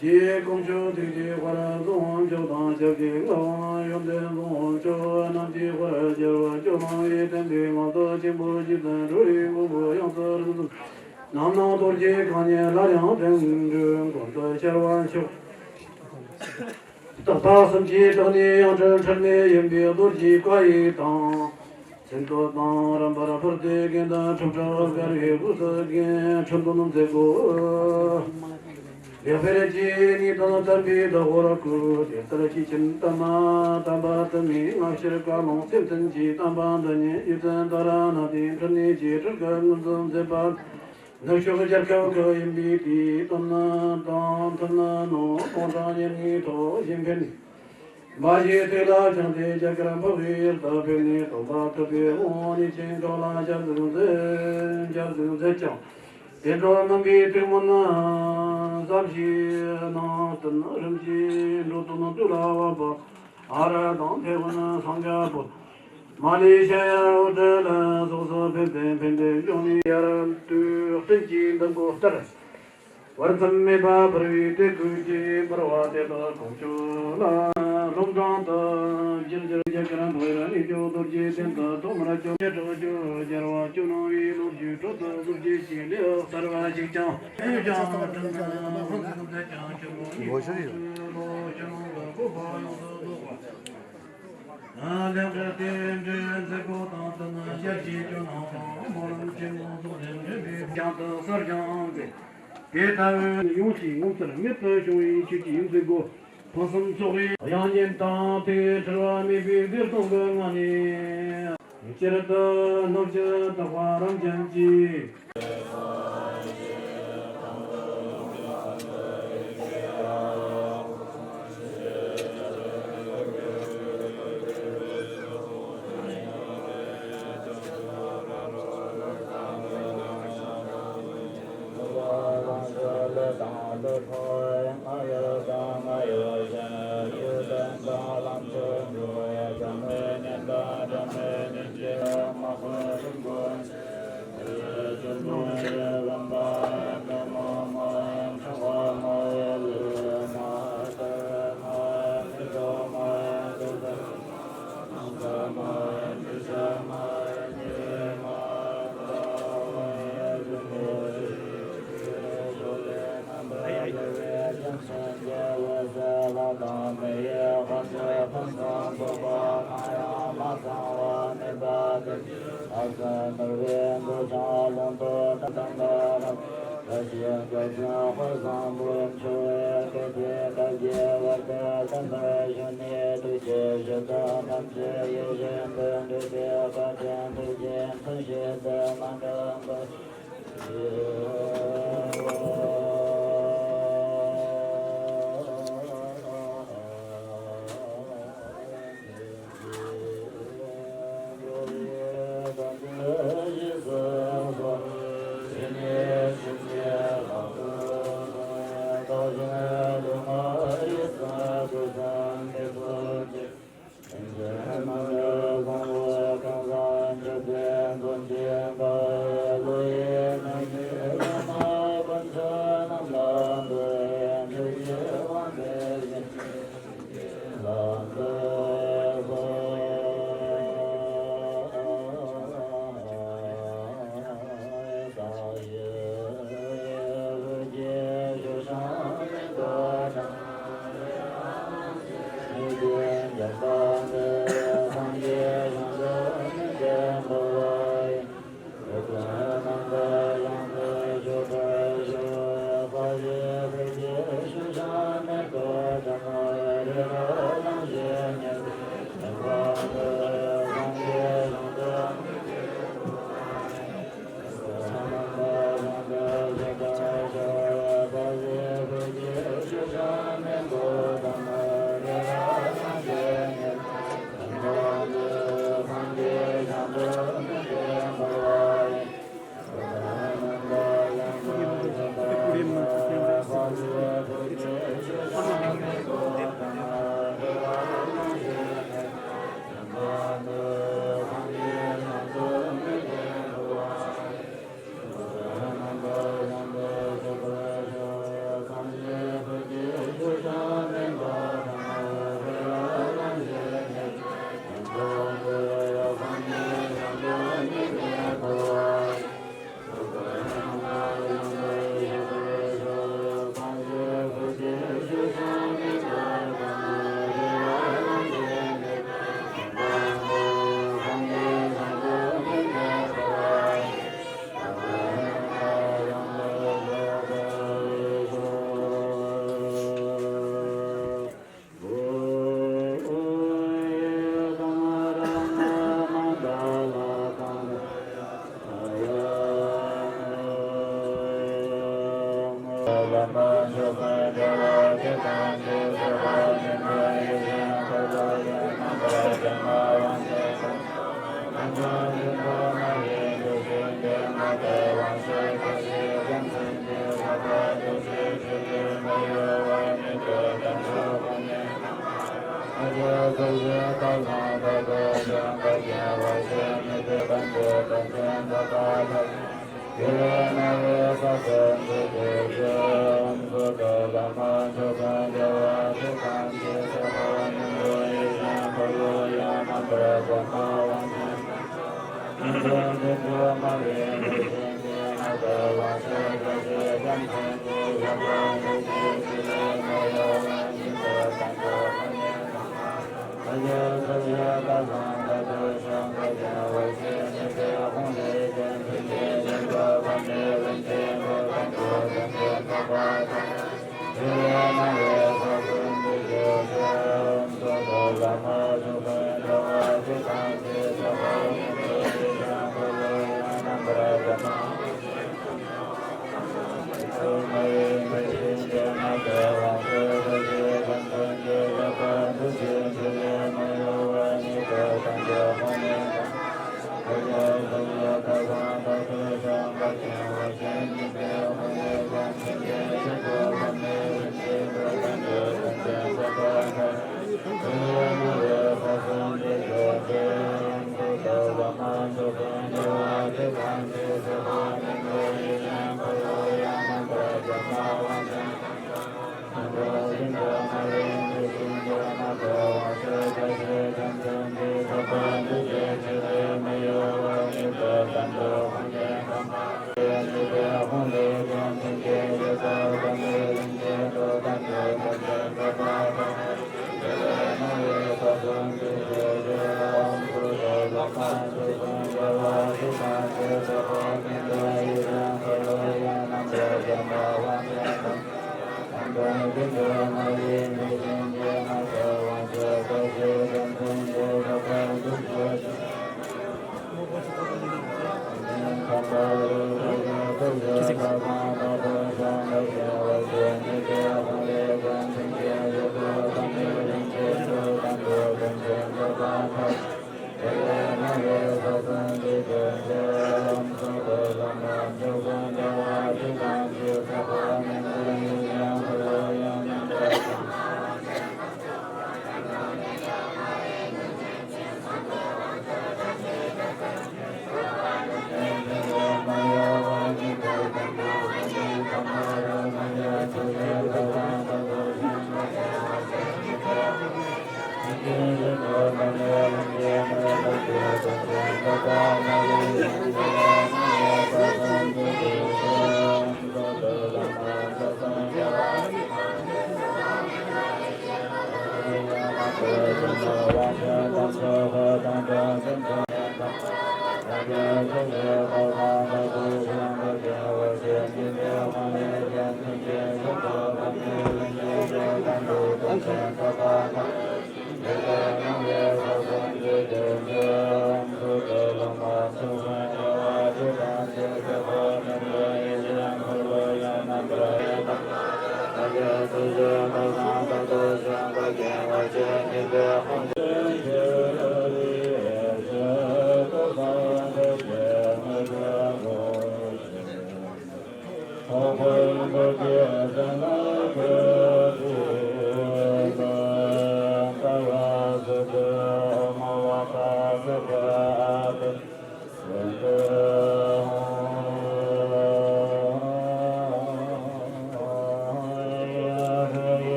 རྗེ་དཀོན་མཆོག་ཐུགས་རྗེ་དཔལ་བཟང་མཆོག་དང་སྐྱབས་རྗེ་ངག་དབང་ཡོན་ཏན་བཟང་མཆོག་རྣམས་ཀྱི་དཔལ་རྒྱལ་བ་ཇོ་ནང་བའི་བསྟན་པའི་ངང་དུ་ཆེན་པོ་རྗེ་བཙུན་འགྲོ་བའི་མགོན་པོ་ཡང་དུ་རིང་གསུམ། རྣམ་སྣང་རྡོ་རྗེ་གང་ཉིད་སླར་ཡང་བསྟན་འགྲོའི་མགོན་དུ་ཤར་བར་ཤོག། རྟག་པ་གསུམ་གྱི་བདག་ཉིད་ཡང་སྤྲུལ་འཁྲུལ་མེད་ཡིན་པའི་རྡོ་རྗེའི་བཀའ་ཡིག་དང་། མཚན་ཐོ་དང་རིམ་པར་ཕུལ་ཏེ་དགེ་འདུན་ཁྲི་ཕྲག་བརྒལ་བའི་དབུས་སུ་དགེ་འཕྲིན་དོན་མཛད་དགོས། ལེགས་སྤེལ་གྱི་ནུས་དང་བསྟན་པའི་བདག་པོར་བསྐུལ། དེ་ལྟར་ཆོས་ཅན་དམ་པ་དམ་པ་དུ་མའི་སྔ་ཕྱིར་བཀའ་ལུང་སེམས་ཅན་གྱི་དམ་པ་འདི་ཉིད་རྗེ་བཙུན་ཏཱ་ར་ནཱ་ཐའི་འཕྲིན་ལས་ཀྱི་སྤྲུལ་སྐུ་མངོན་སུམ་མཛད་པ། ནུབ་ཕྱོགས་རྒྱལ་ཁབ་ཀྱི་ཡིན་པའི་དེའི་དོན་ནི་དང་མཐུན་ནོ། ཐོང་ཀྲང་ཉེར་གཉིས་ཐོག་གཞན་ཕན། འབའ་ཞིག་དེ་ལ་བྱང་སྟེ་རྒྱ་གར་འཕགས་པའི་ཡུལ་དུ་ཕེབས་ནས་སྟོན་པ་ཐུབ་པའི་དབང་ཉིད་ཅན་ཁག་ལ་ཞབས་འདེགས་མཛད་ཞབས་འདེགས་མཛད་ཀྱང་། དེ་འཕྲོ་སྨིན་པའི་ཐུགས་སྨོན་བསམ་ཞིག་ནང་བསྟན་རིམ་གྱིས་འགྲོ་དོན་དུ་ལ་བབ་པ། ཨ་ར་དང་ཐེ་ཝན་སིང་ག་པུར། མ་ལེ་ཤ་ཡ་ཨོ་སི་ཀྲི་ལི་ཡ་སོགས་སུ་ཕེབས་ཏེ་ཕན་བདེ་འབྱུང་ནས་ཡར་དུས་སྤྲིན་གྱི་འདུ་འགོད་ལྟར། བར་མཚམས་མེད་པར་འཕུར་བའི་དད་གུས་ཀྱིས་འབུལ་བ་དེ་དག་དཀོན་མཆོག་ལ་སློབ་འབྲིང་དུ་རྒྱུན་གྱུར་རྒྱ་གར་འཕགས་ཡུལ་གནས་མཆོག་རྡོ་རྗེ་གདན་དུ་ཐོག་མར་བྱོན། སྤྲུལ་སྐུ་རྒྱལ་བ་ཇོ་ནང་བའི་ལོ་རྒྱུས་ཁྲོད་དུ་གཟུགས་བརྗིད་ཀྱི་ལེའུ་གསར་བ་ཞིག་ཀྱང་ཡོད་ཀྱང་། ཁྲིམས་དང་ལྷུན་གྱིས་མཛད་ཀྱང་ཆེན་པོ་ཉིད་ཀྱི་ལོ་ཕྱི་ནང་གི་བཀོད་པ་ཡོངས་སུ་རྫོགས་པ། ལེགས་སྤེལ་རྟེན་འབྲེལ་མཛད་སྒོ་དང་བསྟུན་ན་ཞལ་གྱིས་ཇོ་ནང་དང་སྨོན་ལམ་ཆེན་མོ་སོགས་ལས་འདྲེན་པའི་བྱང་དུ་གསར་བཞེངས་མཛད། དེ་ལྟ་བུའི་ཡོངས་ཀྱི་ངོ་མཚར་རྨད་དུ་བྱུང་བའི་ཆོས་ཀྱི་མཛད་སྒོ་ཕུན་སུམ་ཚོགས་པའི་དབྱངས་སྙན་དང་དེ་འཁྲུལ་བ་མེད་པའི་བདེ་སྟོང་གི་ངང་ནས། སྤྱིར་དུ་སྣོད་བཅུད་དག་པ་རང་བྱུང་གིས།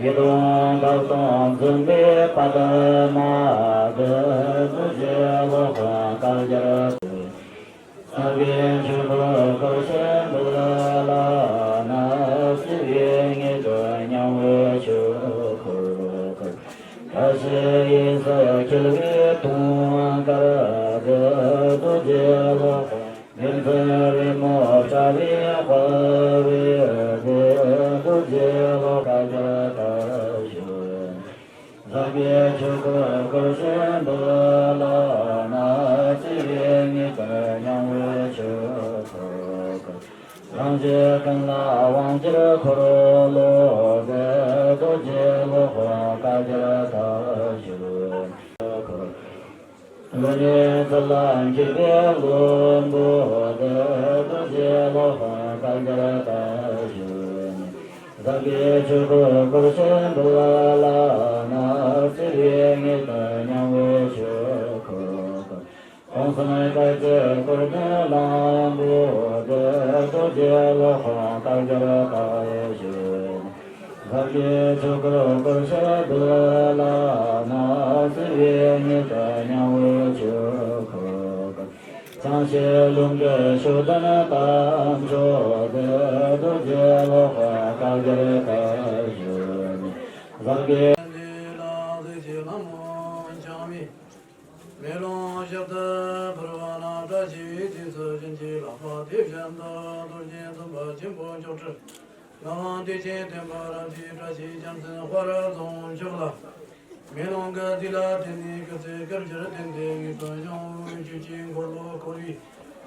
ཡི་དམ་བདག་དང་འཛིན་པའི་པདྨ་འདི། ཐུགས་རྗེ་ལོ་ཧོ་བསྐལ་བརྒྱར། ཟབ་པའི་ཆོས་སྐུ་སྐུར་བཞེངས་འདི་ལ་ན། སྲིད་པའི་ངད་དུ་མྱང་བའི་ཆོས་འཁོར་བསྐོར། བཀྲ་ཤིས་དབྱིངས་སུ་འཁྱིལ་བའི་དུང་དཀར་འདི། རྡོ་རྗེ་ལོ་ཧོ། བདེན་མཚན་རི་མོ་བཀྲ་བའི་དཔལ་བེའུ་འདི། རྡོ་རྗེ་ལོ་བསྐལ་བརྒྱར་དར་ཞིང་། ཟབ་པའི་ཆོས་སྐུ་སྐུར་བཞེངས་འདི་ལ་ན། སྲིད་པའི་ངད་དུ་མྱང་བའི་ཆོས་འཁོར་བསྐོར། རང་བཞིན་ཀུན་ལ་དབང་བསྒྱུར་འཁོར་ལོ་འདི། རྡོ་རྗེ་ལོ་ཧོ་བསྐལ་བརྒྱར་དར་ཞིང་། ལུས་ནི་ཚུལ་ལ་འཁྱུད་པའི་བློན་པོ་འདི། རྡོ་རྗེ་ལོ་ཧོ་བསྐལ་བརྒྱར་དར་ཞིང་། ཟབ་པའི་ཆོས་སྐུ་སྐུར་བཞེངས་འདི་ལ་ན། སྲིད་པའི་ངད་དུ་མྱང་བའི་ཆོས་འཁོར་བསྐོར། སྟོང་གསུམ་སྐད་ཅིག་སྐུར་ལྡན་གླང་པོ་འདི། རྡོ་རྗེ་ལོ་ཧོ་བསྐལ་བརྒྱར་དར་ཞིང་། ཟབ་པའི་ཆོས་སྐུ་སྐུར་བཞེངས་འདི་ལ་ན། སྲིད་པའི་ངད་དུ་མྱང་བའི་ཆོས་འཁོར་བསྐོར། བྱང་ཆུབ་ལུང་གི་ཕྱོགས་བདུན་དམ་ཆོས་འདི། རྡོ་རྗེ་ལོ་ཧོ་བསྐལ་བརྒྱར་དར་ཞིང་། ཟབ་པའི། མེ་ལོང་ཞབས་ཏུ་ཕུལ་བ་ན། བཀྲ་ཤིས་དུས་སུ་བྱིན་གྱིས་བརླབ་པ་དེ་བཞིན་དུ། རྡོ་རྗེ་འཛུམ་པ་ཆེན་པོ་མཆོག་སྤྲུལ། ངག་དབང་བདེ་ཆེན་བསྟན་པ་རབ་རྒྱས། བཀྲ་ཤིས་རྒྱལ་མཚན་དཔལ་རབ་རྫོང་མཆོག་ལ། མེ་ལོང་གི་རྫས་ལ་བརྟེན་ནས་སྐུ་ཚེ་བསྐལ་བརྒྱར་བརྟན་ཏེ་དངོས་སུ་བྱུང་བའི་ཆོས་ཀྱི་འཁོར་ལོ་བསྐོར་བའི་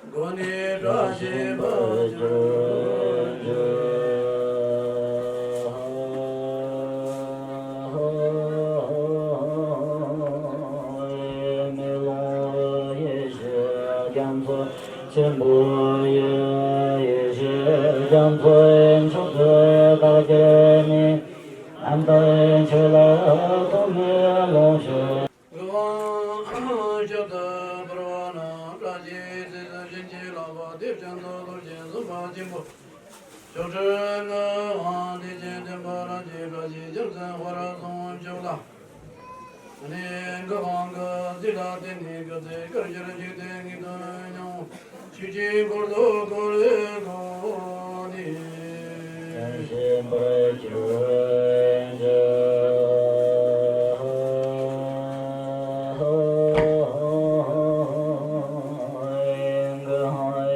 སྒོ་ནས་བཀྲ་ཤིས་པར་གྱུར་ཅིག། མེ་ལོང་ཡེ་ཤེས་རྒྱ་མཚོ་ཆེན་པོ་ཡི་ཡེ་ཤེས། ཡང་ཚོགས་མཆོག་ཏུ་བདག་གྱུར་ནས། རྣམ་དག་ཆོས་ལ་ཐོགས་མེད་ལོངས་སྤྱོད། གང་ཞབས་ཏུ་ཕུལ་བ་ན། བཀྲ་ཤིས་རྫས་སུ་བྱིན་གྱིས་བརླབས་པ། དེ་བཞིན་དུ་རྡོ་རྗེ་སེམས་དཔའ་ཆེན་པོ། མཆོག་སྤྲུལ་ངག་དབང་བདེ་ཆེན་བསྟན་པ་རབ་ཀྱི་བཀྲ་ཤིས་རྒྱལ་མཚན་དཔལ་རབ་གསུང་མཆོག་ལ། གནས་འགག་དབང་གི་རྩིས་ལ་བརྟེན་ནས་སྐུ་ཚེ་བསྐལ་བརྒྱར་བཞུགས་ཏེ་ངེས་དོན་སྙིང་པོ་ཆོས་ཀྱི་འཁོར་ལོ་བསྐོར་བའི་སྒོ་ནས། བརྟན་བཞུགས་པར་གྱུར་ཅིག། ཡུངས་ཀར་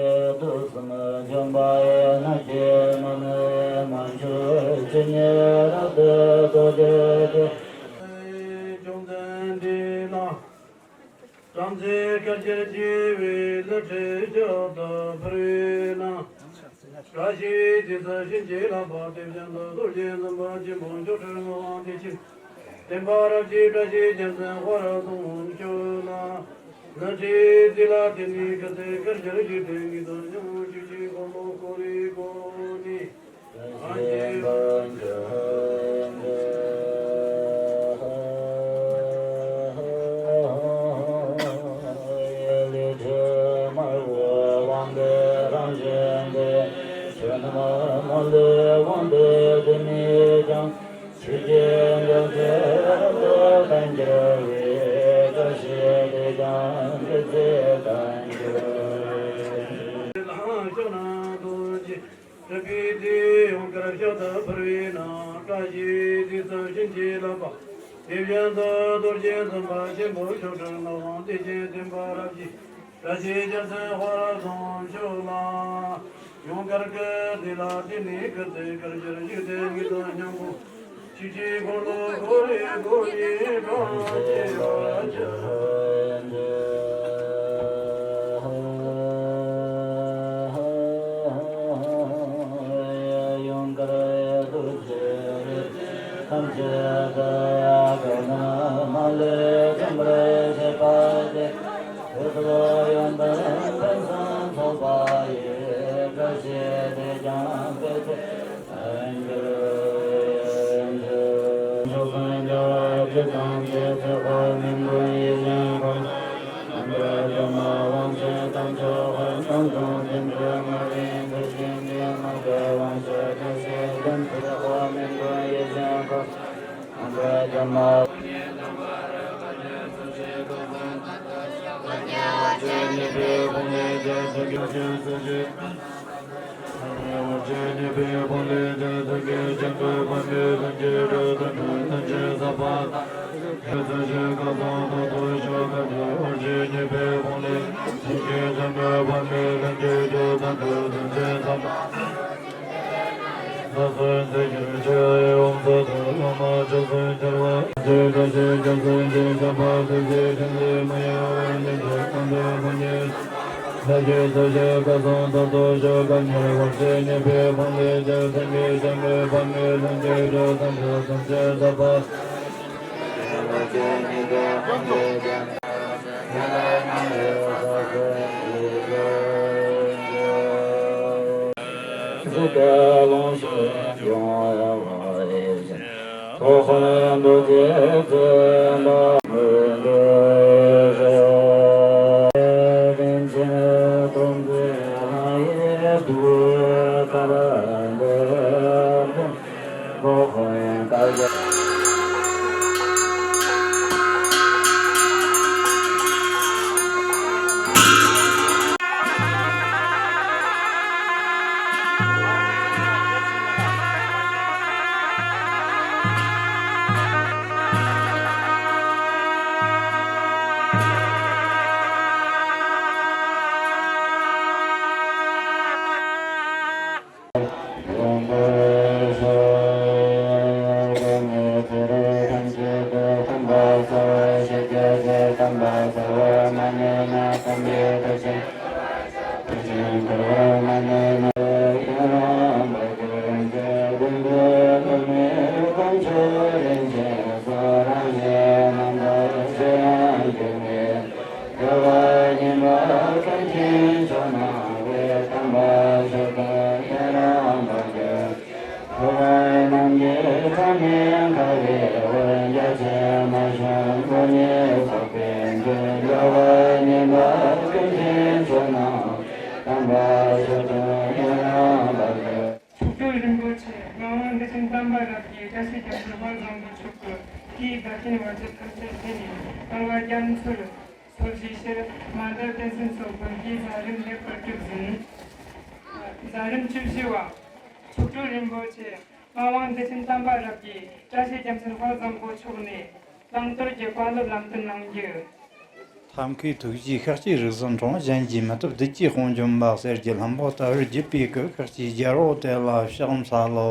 ཡེ་དུ་གསུམ་བྱོན་པ་ཡིན་ན། སྐྱེ་མེད་མི་འཆོར་ཇི་སྙེད་རབ་ཏུ་རྫོགས་གྱུར་ཏེ། བཅོམ་ལྡན་འདས་ལ། བྱང་ཆུབ་བསྐལ་བརྒྱར་སྤྱད་པའི་ལི་ཁྲི་ཞབས་ཏུ་ཕུལ་བས་ན། བཀྲ་ཤིས་རྫས་སུ་བྱིན་གྱིས་བརླབས་པ། དེ་བཞིན་དུ་རྡོ་རྗེ་སེམས་དཔའ་ཆེན་པོ། མཆོག་སྤྲུལ་ངག་དབང་བདེ་ཆེན་བསྟན་པ་རབ་ཀྱི་བཀྲ་ཤིས་རྒྱལ་མཚན་དཔལ་རབ་གསུང་མཆོག་ལ། ལི་ཁྲིའི་རྩིས་ལ་བརྟེན་ནས་སྐུ་ཚེ་བསྐལ་བརྒྱར་བཞུགས་ཏེ་ངེས་དོན་སྙིང་པོ་ཆོས་ཀྱི་འཁོར་ལོ་བསྐོར་བའི་སྒོ་ནས། སྲིད་པའི་དུས་ཡུངས་ཀར་ཞབས་ཏུ་ཕུལ་བས་ན། བཀྲ་ཤིས་རྫས་སུ་བྱིན་གྱིས་བརླབས་པ། དེ་བཞིན་དུ་རྡོ་རྗེ་སེམས་དཔའ་ཆེན་པོ། མཆོག་སྤྲུལ་ངག་དབང་བདེ་ཆེན་བསྟན་པ་རབ་ཀྱི་བཀྲ་ཤིས་རྒྱལ་མཚན་དཔལ་རབ་གསུང་མཆོག་ལ། ཡུངས་ཀར་གྱི་རྫས་ལ་བརྟེན་ནས་སྐུ་ཚེ་བསྐལ་བརྒྱར་བཞུགས་ཏེ་ངེས་དོན་སྙིང་པོ་ཆོས་ཀྱི་འཁོར་ལོ་བསྐོར་བའི་སྒོ་ནས་བཀྲ་ཤིས་པར་གྱུར་ཅིག། ཡུངས་ཀར་ཡེ་དུ་གསུམ་བྱོན་པ་ཡིན་ན། སྐྱེ་མེད་མི་འཆོར་ཇི་སྙེད་རབ་ཏུ་རྫོགས་གྱུར་ཏེ། ཚང་མས་དགའ་བའི་འོན་རྒྱ་ཆེན་མ་བྱོན་སྐུ་ཉིད་འཕགས་པའི་མགོན་རྒྱལ་བ་ཉིད་ལ་ཀུན་མཁྱེན་ཆོས་རྣམས་དམ་པ་ཆོས་སྟོན་ཡུན་རིང་བར་ཤོག། མཆོག་སྤྲུལ་རིན་པོ་ཆེ་ངག་དབང་འདི་ཆེན་དམ་པ་རབ་ཀྱིས་བཀྲ་ཤིས་རྒྱ་མཚོའི་དཔལ་བཟང་པོ་མཆོག་གི་སྐུའི་བརྡ་རྟེན་བར་ཆད་ཐམས་ཅད་བསལ་ནས་གསང་བ་རྒྱ་མཚོར་འཚོ་བཞེས་ཕྱིར་མ་དར་བསྟན་འཛིན་སོགས་ཀྱི་མཛད་རིམ་ལེགས་པར་གྲུབ་ཟིན། མཛད་རིམ་བཅུ་བཞི་བ། མཆོག་སྤྲུལ་རིན་པོ་ཆེ་ངག་དབང་འདི་ཆེན་དམ་པ་རབ་ཀྱིས་བཀྲ་ཤིས་རྒྱ་མཚོའི་དཔལ་བཟང་པོ་མཆོག་ནས་བླང་དོར་གྱི་བཀའ་སློབ་ལམ་སྟོན་གནང་རྒྱུ། ཐབས་མཁས་ཐུགས་རྗེའི་ཤེལ་གྱི་རིགས་སུ་འཁྲུངས། གཞན་གྱིས་མི་ཐུབ་བདུད་ཀྱི་དཔུང་འཇོམས་པ། གསེར་གྱི་ལྷུན་པོ་ལྟ་བུར་བརྗིད་པའི་སྐུ། ཤེལ་གྱི་རྒྱལ་པོ་དེ་ལ་ཕྱག་འཚལ་ལོ།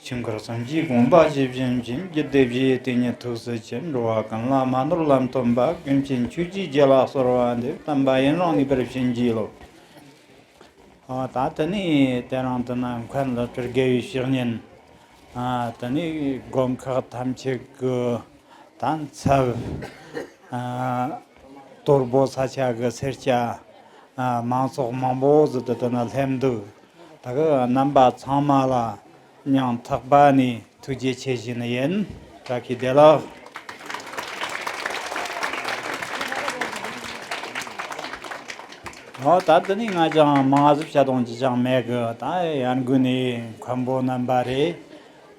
ཆོས་འཁོར་གསུམ་གྱི་དགོངས་པ་ཇི་བཞིན་བཞིན། རྒྱུད་སྡེ་བཞིའི་དེ་ཉིད་ཐུགས་སུ་ཆུད། འགྲོ་བ་ཀུན་ལ་མ་ནོར་ལམ་སྟོན་པ། ཀུན་མཁྱེན་ཆོས་ཀྱི་རྒྱལ་ལ་གསོལ་བ་འདེབས། དམ་པ་ཡུན་རིང་གནས་པར་བྱིན་གྱིས་རློབས། ཨ། ད་དེ་ནས་དེ་རིང་འདི་ན་མཁན་ལགས་དྲུག་དགེ་བའི་བཤེས་གཉེན། ཨ། དེ་ནས་དགོན་ཁག་ཐམས་ཅད་ཀྱི་ད་ཚབ། ཨ། དོལ་པོ་ས་ཆ་གི་སེར་སྐྱ། ཨ། མང་ཚོགས་མང་པོ་ཟིག་དེ་དེ་ན་སླེབས་འདུག། ད་གི་རྣམ་པ་ཚང་མ་ལ་སྙིང་ཐག་པ་ནས་ཐུགས་རྗེ་ཆེ་ཞུ་ནི་ཡིན། བཀྲ་ཤིས་བདེ་ལེགས། ཨོ། ད་དེ་ནས་ང་ཅང་མང་ཟིག་བཤད་སྟངས་ཅི་ཅང་མེད་གི། ད་ཡར་འགུལ་ནས་མཁན་པོ་རྣམ་པ་རེད།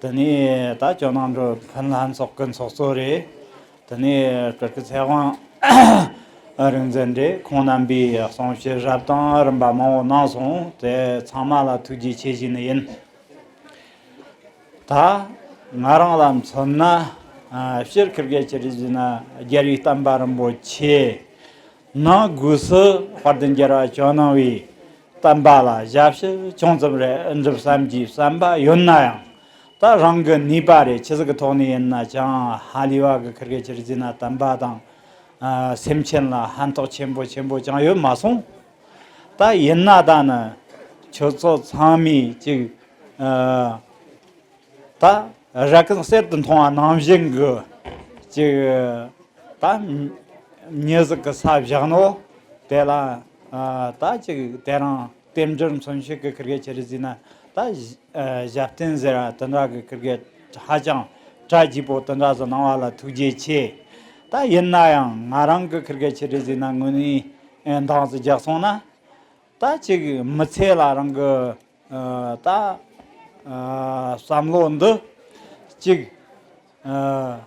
དེ་ནས་ད་ཇོ་ནང་འགྲོ་ཕུན་ལྷན་ཚོགས་ཀྱི་ཚོགས་གཙོ་རེད། དེ་ནས་སྤྲུལ་སྐུ་ཚེ་དབང་རིག་འཛིན་རེད། ཁོང་རྣམ་པའི་གསུང་བཤད་རབ་དང་རིམ་པ་མང་བོ་གནང་སོང་། དེ་ཚང་མ་ལ་ཐུགས་རྗེ་ཆེ་ཞུ་ནི་ཡིན། ད་ང་རང་ལ་མཚོན་ན། ཨ། སྤྱིར་ཁིར་གེ་ཆི་རི་ཟེར་ན་རྒྱལ་བའི་བསྟན་པ་རིན་པོ་ཆེ་ནང་སྒོས་སུ་དཔལ་ལྡན་རྒྱལ་བ་ཇོ་ནང་བའི་བསྟན་པ་ལ་ཞབས་ཕྱི་ཅུང་ཙམ་རེ་འགྲུབ་བསམ་གྱི་བསམ་པ་ཡོད་ན་ཡང་། ད་རང་གི་ནུས་པ་རེ་ཆི་ཟིག་གི་ཐོག་ནས་ཡིན་ན་ཅང་ཧ་ལས་པ་གི་ཁིར་གེ་ཆི་རི་ཟེར་ན་བསྟན་པ་དང་། ཨ། སེམས་ཅན་ལ་ཕན་ཐོགས་ཆེན་པོ་ཆེན་པོ་ཅང་ཡོད་མ་སོང་། ད་ཡིན་ན་ད་ནི་ཁྱོད་ཚོ་ཚང་མས་ཅིག། ཨ། ད་ར་གན་གསེར་དུ་མཐོང་བ་ནང་བཞིན་གི་ཅིག། ད་མྱི་ཟིག་གི་ས་བཞག་ནོ་དེ་ལ། ཨ། ད་ཅིག་དེ་རིང་རྟེན་འབྲེལ་མཚོན་བྱེད་གི་ཁིར་གེ་ཆི་རི་ཟེར་ན་ད། ཨ། ཞབས་བརྟན་ཟེར་བ་དེ་འདྲ་གི་ཁིར་གེ་ཧ་ཅང་གྲ་རྒྱས་པོ་དེ་འདྲ་ཟིག་གནང་བ་ལ་ཐུགས་རྗེ་ཆེ། ད་ཡིན་ན་ཡང་ང་རང་གི་ཁིར་གེ་ཆི་རི་ཟེར་ན་དངོས་གནས་འདང་ཟིག་རྒྱག་སོང་ན། ད་ཅིག་མི་ཚེ་ལ་རང་གི། ཨ། ད། ཨ། བསམ་བློ་འདི་ཅིག། ཨ།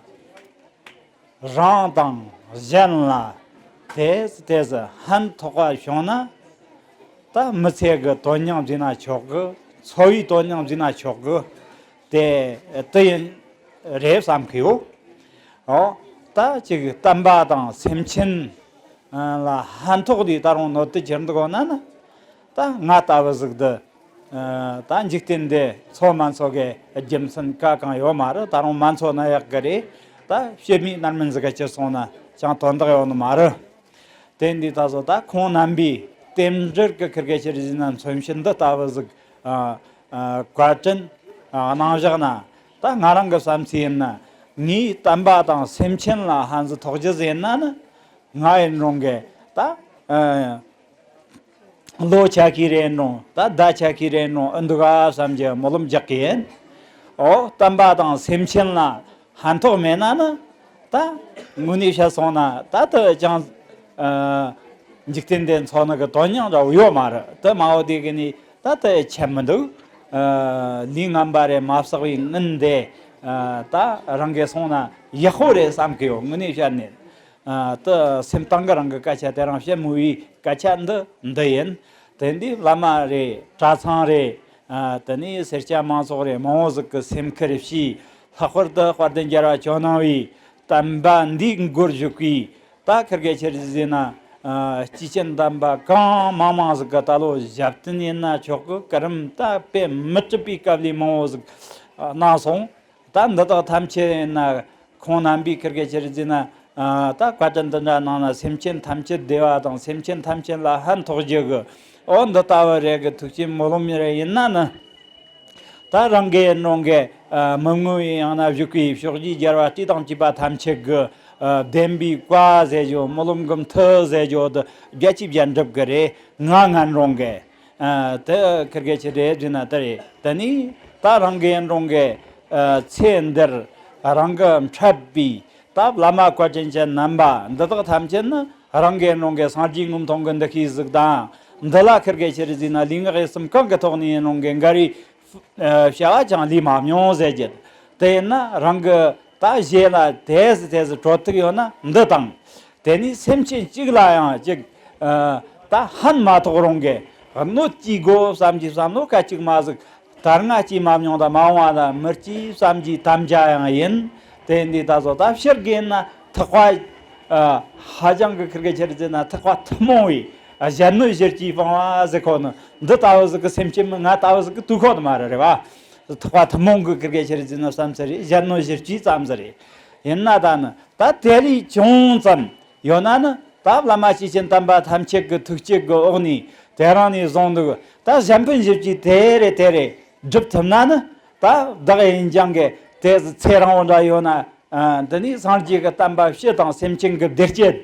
རང་དང་གཞན་ལ་དེ་དེ་ཕན་ཐོགས་པ་བྱུང་ན། ད་མི་ཚེ་གི་དོན་སྙིང་བཟླས་ན་ཆོག་གི། འཚོ་བའི་དོན་སྙིང་བཟླས་ན་ཆོག་གི། དེ་དེ་ཡིན་རེད་བསམ་གི་ཡོད། ཨོ། ད་ཅིག་བསྟན་པ་དང་སེམས་ཅན་ལ་ཕན་ཐོགས་དེ་ད་རུང་ནོར་དུ་གྱུར་འདུག་ན་ནི། ད་ང་ལྟ་བུ་ཟིག་འདི། ཨ། ད་འཇིག་རྟེན་འདི་འཚོ་མ་འཚོ་གི་རྒྱུ་མཚན་ག་གང་ཡོད་མ་རེད། ད་རུང་མ་འཚོ་ན་ཡག་གི་རེད། ད་ཕྱི་མིག་ནར་མིན་ཟིག་ག་ཅིག་སོང་ན་ཅང་དོན་དག་ཡོད་ནི་མ་རེད། དེ་འདི་ད་གཟོད་ད་ཁོང་རྣམ་པའི་རྟེན་འབྲེལ་གི་ཁིར་གེ་ཆི་རི་ཟེར་ན་མཚོན་བྱེད་འདི་ལྟ་བུ་ཟིག། ཨ། ཨ། བཀའ་དྲིན། ཨ། གནང་བཞག་ན། ད་ང་རང་གི་བསམ་ཚུལ་ཡིན་ན། ངའི་བསྟན་པ་དང་སེམས་ཅན་ལ་ཕན་ཟིག་ཐོགས་རྒྱུ་ཟིག་ཡིན་ན་ནི། ང་ཡིན་རུང་གི་ད། ཨ། ལོ་ཆ་ཁྱེར་རེ་ཡིན་རུང་། ད་ཟླ་ཆ་ཁྱེར་རེ་ཡིན་རུང་ཨེ་འདུག་ག་བསམ་གྱི་སྨོན་ལམ་རྒྱག་གི་ཡིན། ཨོ། བསྟན་པ་དང་སེམས་ཅན་ལ་ཕན་ཐོགས་མེད་ན་ནི། ད་དངོས་གནས་བཤད་སོང་ན་ད་དེ་ཅང་། ཨ། འཇིག་རྟེན་འདི་འཚོ་ནི་གི་དོན་སྙིང་ར་ཡོད་མ་རེད། དེ་མ་འོ་དེ་གི་ནི་ད་དེ་ཆད་མི་འདུག། ཨ། ལུས་ངན་པ་རེ་མ་བསགས་པའི་སྔོན་དེ། ཨ། ད་རང་གིས་སོང་ན་ཡག་པོ་རེད་བསམ་གི་ཡོད། དངོས་གནས་བཤད་ནས། ཨ། དེ་སེམས་གཏིང་གི་རང་གི་སྐད་ཆ། དེ་རིང་བཤད་མི་བོའི་སྐད་ཆ་འདི་འདི་ཡིན། དེ་འདི་བླ་མ་རེད། གྲྭ་ཚང་རེད། ཨ། དེ་ནས་སེར་སྐྱ་མང་ཚོགས་རེད། མང་བོ་ཟིག་གི་སེམས་ཁུར་བྱས། ལྷག་པར་དུ་དཔལ་ལྡན་རྒྱལ་བ་ཇོ་ནང་བའི་བསྟན་པ་འདིའི་མགོར་བཞུགས་པའི་ད་ཁིར་གེ་ཆི་རི་ཟེར་ན། ཨ། སྐྱེས་ཆེན་དམ་པ་གང་མང་མང་ཟིག་གི་ད་ལོ་ཞབས་བརྟན་ཡིན་ན་ཆོག་གི། སྐུ་རིམ་ད་དཔེ་མི་སྲིད་པའི་དཀའ་ལས་མང་བོ་ཟིག་གནང་སོང་། ད་འདི་དག་ཐམས་ཅད་ཡིན་ན་ཁོང་རྣམ་པའི་ཁིར་གེ་ཆི་རི་ཟེར་ན། ཨ། ད་བཀའ་དྲིན་འདི་འདྲ་གནང་ན་སེམས་ཅན་ཐམས་ཅད་བདེ་བ་དང་སེམས་ཅན་ཐམས་ཅད་ལ་ཕན་ཐོགས་རྒྱུ་གི། ཨོ། འདི་ལྟ་བུ་རེ་གི་ཐུགས་ཆེན་སྨོན་ལམ་རེ་ཡིན་ན་ནི། ད་རང་གི་ཡིན་རུང་གི། ཨ། མི་མངོན་པའི་ཡང་ན་བཞུགས་པའི་ཕྱོགས་བཞིའི་རྒྱལ་བ་སྲས་དང་བཅས་པ་ཐམས་ཅད་གི། ཨ། བདེན་པའི་བཀའ་ཟེར་རྒྱུ། སྨོན་ལམ་གི་མཐུ་ཟེར་རྒྱུ་དེ་བརྒྱ་ཆིབས་བརྒྱ་འགྲུབ་གི་རེད། ང་ངན་རུང་གི། ཨ། དེ་ཁིར་གེ་ཆི་རེད་ཟེར་ན་དེ་རེད། དེ་ནས་ད་རང་གི་ཡིན་རུང་གི། ཨ་ཚེ་འདིར་རང་གི་འཕྲད་པའི་ད་བླ་མ་བཀའ་དྲིན་ཅན་རྣམ་པ་འདི་དག་ཐམས་ཅད་ནི་རང་གི་ནང་གི་སངས་རྒྱས་ངོ་མཐོང་གི་འདུ་ཤེས་ཟིག་དང་། འདི་ལ་ཁིར་གེ་ཆི་རེད་ཟེར་ན་ལུས་ངག་ཡིད་གསུམ་གང་གི་ཐོག་ནས་ཡིན་རུང་གི་འགལ་བའི་ཨ་བྱ་བ་ཅང་ལས་མ་མྱོང་ཟེར་རྒྱུ། དེ་ཡིན་ན་རང་གི་ད་གཞན་ལ་དེ་ཟིག་དེ་ཟིག་གྲོས་ཐུག་ཡོད་ན་འདི་དང་། དེ་ནས་སེམས་ཅན་གཅིག་ལ་ཡང་ཅིག་ཨ་ད་ཕན་མ་ཐོགས་རུང་གི་གནོད་སྐྱེལ་དགོས་བསམ་གྱི་བསམ་བློ་སྐད་ཅིག་མ་ཟིག་ད་སྔ་སྐྱེས་མ་མྱོང་དང་མ་འོངས་པ་ལ་མི་སྐྱེ་བསམ་གྱི་དམ་བཅའ་ཡང་ཡིན། དེ་འདི་ད་གཟོད་ད་ཕྱིར་གྱི་ན་ཐེག་པ་ཨ་ཧ་ཅང་གི་ཁིར་གེ་ཆི་རེད་ཟེར་ན་ཐེག་པ་ཐུན་མོང་བའི་གཞན་གནོད་གཞིར་གྱིས་སྤང་བ་ཟེར་ཁོ་ནི་འདི་ལྟ་བུ་ཟིག་གི་སེམས་ཅན་ང་ལྟ་བུ་ཟིག་གི་དུས་ཁོ་ནི་མ་རེད། རེད་བ། ཐེག་པ་ཐུན་མོང་གི་ཁིར་གེ་ཆི་རེད་ཟེར་ན་བསམ་ཚུལ་རེད། གཞན་གནོད་གཞིར་གྱིས་ཙམ་ཟིག་རེད། ཡིན་ན་ད་ནི་ད་དེ་ལས་ཅུང་ཙམ་ཡོད་ན་ནི་ད་བླ་མ་སྐྱེས་ཆེན་དམ་པ་ཐམས་ཅད་ཀྱི་ཐུགས་བསྐྱེད་ཀྱི་འོག་ནས་དེ་རིང་ནས་བཟུང་འདུག་ད་གཞན་ཕན་བཞི་བཅུའི་དེ་རེ་དེ་རེ་སྒྲུབ་ཐུབ་ན་ནི་ད་བདག་ཡིན་ཀྱང་གི་དེ་ཚེ་རིང་བོ་འདྲ་ཡོད་ན། ཨ་འདི་ནི་སངས་རྒྱས་ཀྱི་བསྟན་པ་སྤྱི་དང་སེམས་ཅན་གྱི་བདེ་སྐྱིད།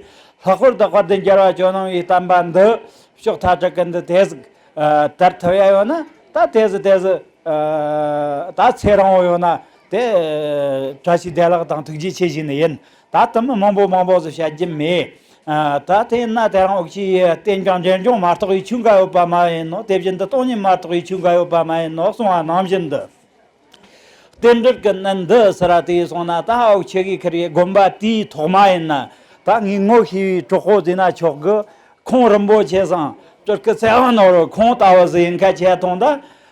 ལྷག་པར་དུ་དཔལ་ལྡན་རྒྱལ་བ་ཇོ་ནང་བའི་བསྟན་པ་འདི་ཕྱོགས་མཐའ་དྲུག་གི་འདི་དེ་ཟིག་ཨ་དར་ཐུབ་ཡ་ཡོད་ན་ད་དེ་ཟིག་དེ་ཟིག་ཨ་ད་ཚེ་རིང་བོ་ཡོད་ན་དེ་བཀྲ་ཤིས་བདེ་ལེགས་དང་ཐུགས་རྗེ་ཆེ་ཞུས་ནི་ཡིན། ད་དུ་མི་མང་པོ་མང་པོ་ཟིག་བཤད་རྒྱུ་མེད། ཨ་ད་དེ་ན་དེ་རིང་འུ་ཅག་གིས་བསྟན་ཀྱང་འབྱོན་ཀྱང་མ་གཏོགས་ཡིད་ཆུང་ག་ཡོད་པ་མ་ཡིན་ནོ། དེ་བཞིན་དུ་སྟོང་ཉིད་མ་གཏོགས་ཡིད་ཆུང་ག་ཡོད་པ་མ་ཡིན་ནོ་གསུང་བ་ནང་བཞིན་དུ། རྟེན་འབྲེལ་གྱི་གནད་འདི་ཟེར་བ་དེ་སོང་ན་ད་འུ་ཆོ་གི་ཁིར་གི་དགོན་པ་དེའི་ཐོག་མ་ཡིན་ན་ད་ངས་ངོ་ཤེས་པའི་གྲོགས་པོ་ཟེར་ན་ཆོག་གི། ཁོང་རིན་པོ་ཆེ་ཚང་སྤྲུལ་སྐུ་ཚེ་དབང་ནོར་བུ་ཁོང་ལྟ་བུ་ཟིག་ཡིན་ཁ་ཆེ་མཐོང་ད་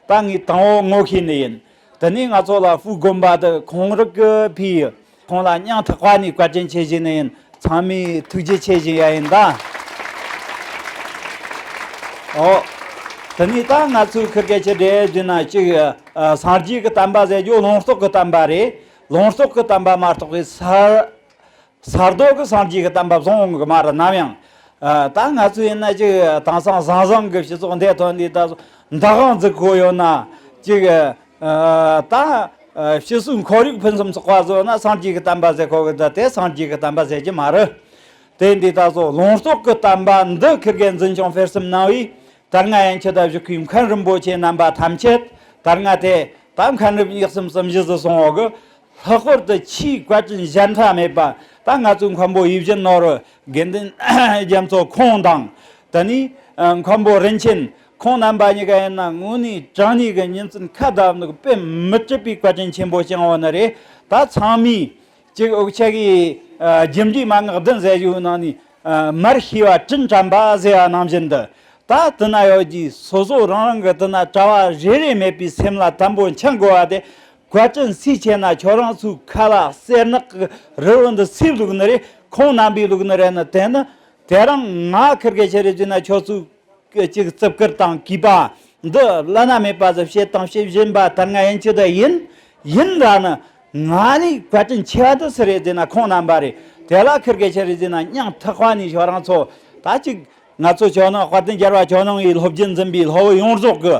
ད་ངས་དང་པོ་ངོ་ཤེས་ནི་ཡིན། དེ་ནས་ང་ཚོ་ལ་ཧྥུ་དགོན་པ་དེ་ཁོང་རིགས་ཀྱི་ཕུལ། ཁོང་ལ་སྙིང་ཐག་པ་ནས་བཀའ་དྲིན་ཆེ་ཞུ་ནི་ཡིན། ཚང་མས་ཐུགས་རྗེ་ཆེ་ཞུ་ཡ་ཡིན་ད། ཨོ། དེ་ནས་ད་ང་ཚོའི་ཁིར་གེ་ཆི་འདྲ་ཟེར་ན་གཅིག་ཨ་སངས་རྒྱས་ཀྱི་བསྟན་པ་ཟེར་རྒྱུ་ལུང་རྟོགས་ཀྱི་བསྟན་པ་རེད། ལུང་རྟོགས་ཀྱི་བསྟན་པ་མ་གཏོགས་པའི་ས་ས་རྡོ་གི་སངས་རྒྱས་ཀྱི་བསྟན་པ་བཟུང་འོང་གི་མ་རེད་ནམ་ཡང་། ཨ་ད་ང་ཚོ་ཡིན་ན་ཅིག་དེང་སང་ཟང་ཟིང་གི་སྤྱི་ཚོགས་འདིའི་ཐོག་ནས་ད་འདུ་ཁང་འཛུགས་དགོས་ཡོད་ན་ཅིག་ཨ་ད་ཨ་ཕྱི་སོའི་ཁོར་ཡུག་ཕུན་སུམ་ཚོགས་པ་བཟོ་ན་སངས་རྒྱས་ཀྱི་བསྟན་པ་ཟེར་གོ་གི། ད་དེ་སངས་རྒྱས་ཀྱི་བསྟན་པ་ཟེར་གྱི་མ་རེད། དེ་འདི་ད་གཟོད་ལུང་རྟོགས་ཀྱི་བསྟན་པ་འདི་ཁིར་གེ་འཛིན་སྐྱོང་སྤེལ་གསུམ་གནང་བའི་དར་ལྔ་ཡན་ཆད་ད་བཞུགས་ཁུལ་མཁན་རིན་པོ་ཆེ་རྣམ་པ་ཐམས་ཅད་དར་ལྔ་དེ་ད་མཁན་རབས་གཉིས་གསུམ་གསུམ་བཞི་ཟིག་སོང་འོག་གི། ལྷག་པར་དུ་ཆེས་བཀའ་དྲིན་གཞན་ཕྲ་མེད་པ་ད་ང་ཚོའི་མཁན་པོ་ཡིད་བཞིན་ནོར་བུ་དགེ་འདུན་རྒྱ་མཚོ་ཁོང་དང་། དེ་ནས་ཨ་མཁན་པོ་རིན་ཆེན་ཁོང་རྣམ་པ་གཉིས་ཀ་ཡིན་ན་དངོས་གནས་དྲང་གནས་ཀྱི་ཉིན་མཚན་ཁ་བརྡབ་ནི་དཔེ་མི་སྲིད་པའི་བཀའ་དྲིན་ཆེན་པོ་བསྐྱངས་པ་ནི་རེད། ད་ཚང་མས་ཅིག་འུ་ཅག་གི་ཨ་རྒྱུ་འབྲས་མན་ངག་བདུན་ཟེར་རྒྱུའི་ནང་ནས་ཨ་མར་ཤེས་པ་དྲིན་དྲན་པ་ཟེར་བ་ནང་བཞིན་དུ། ད་དེ་ན་ཡོད་ཀྱི་སོ་སོ་རང་རང་གི་དེ་ན་གྲྭ་བ་རེ་རེ་མེད་པའི་སེམས་ལ་དམ་པོ་འཆང་དགོས་པ་དེ། བཀའ་དྲིན་སུས་ཆེ་ན་ཁྱོད་རང་ཚོའི་ཁ་ལ་གསེར་ནག་གི་རི་བོ་འདི་སུས་བླུགས་ནི་རེད། ཁོང་རྣམ་པས་བླུགས་ནི་རེད་ན། དེ་ནི་དེ་རིང་ང་ཁིར་གེ་ཆི་རེད་ཟེར་ན་ཁྱོད་ཚོའི་ཅིག་བརྩི་བཀུར་དང་གུས་པ་འདི་བླ་ན་མེད་པ་ཟིག་བྱེད་དང་བྱེད་བཞིན་པ་དར་ལྔ་ཡན་ཆད་དུ་ཡིན། ཡིན་ར་ནི་ང་ནི་བཀའ་དྲིན་ཆེ་བ་འདི་སུ་རེད་ཟེར་ན་ཁོང་རྣམ་པ་རེད། དེ་ལ་ཁིར་གེ་ཆི་རེད་ཟེར་ན་སྙིང་ཐག་པ་ནས་ཁྱོད་རང་ཚོ་ད་ཅིག་ང་ཚོ་ཇོ་ནང་དཔལ་ལྡན་རྒྱལ་བ་ཇོ་ནང་བའི་སློབ་སྦྱོང་འཛིན་པའི་སློབ་བུ་ཡོངས་རྫོགས་ཀྱི་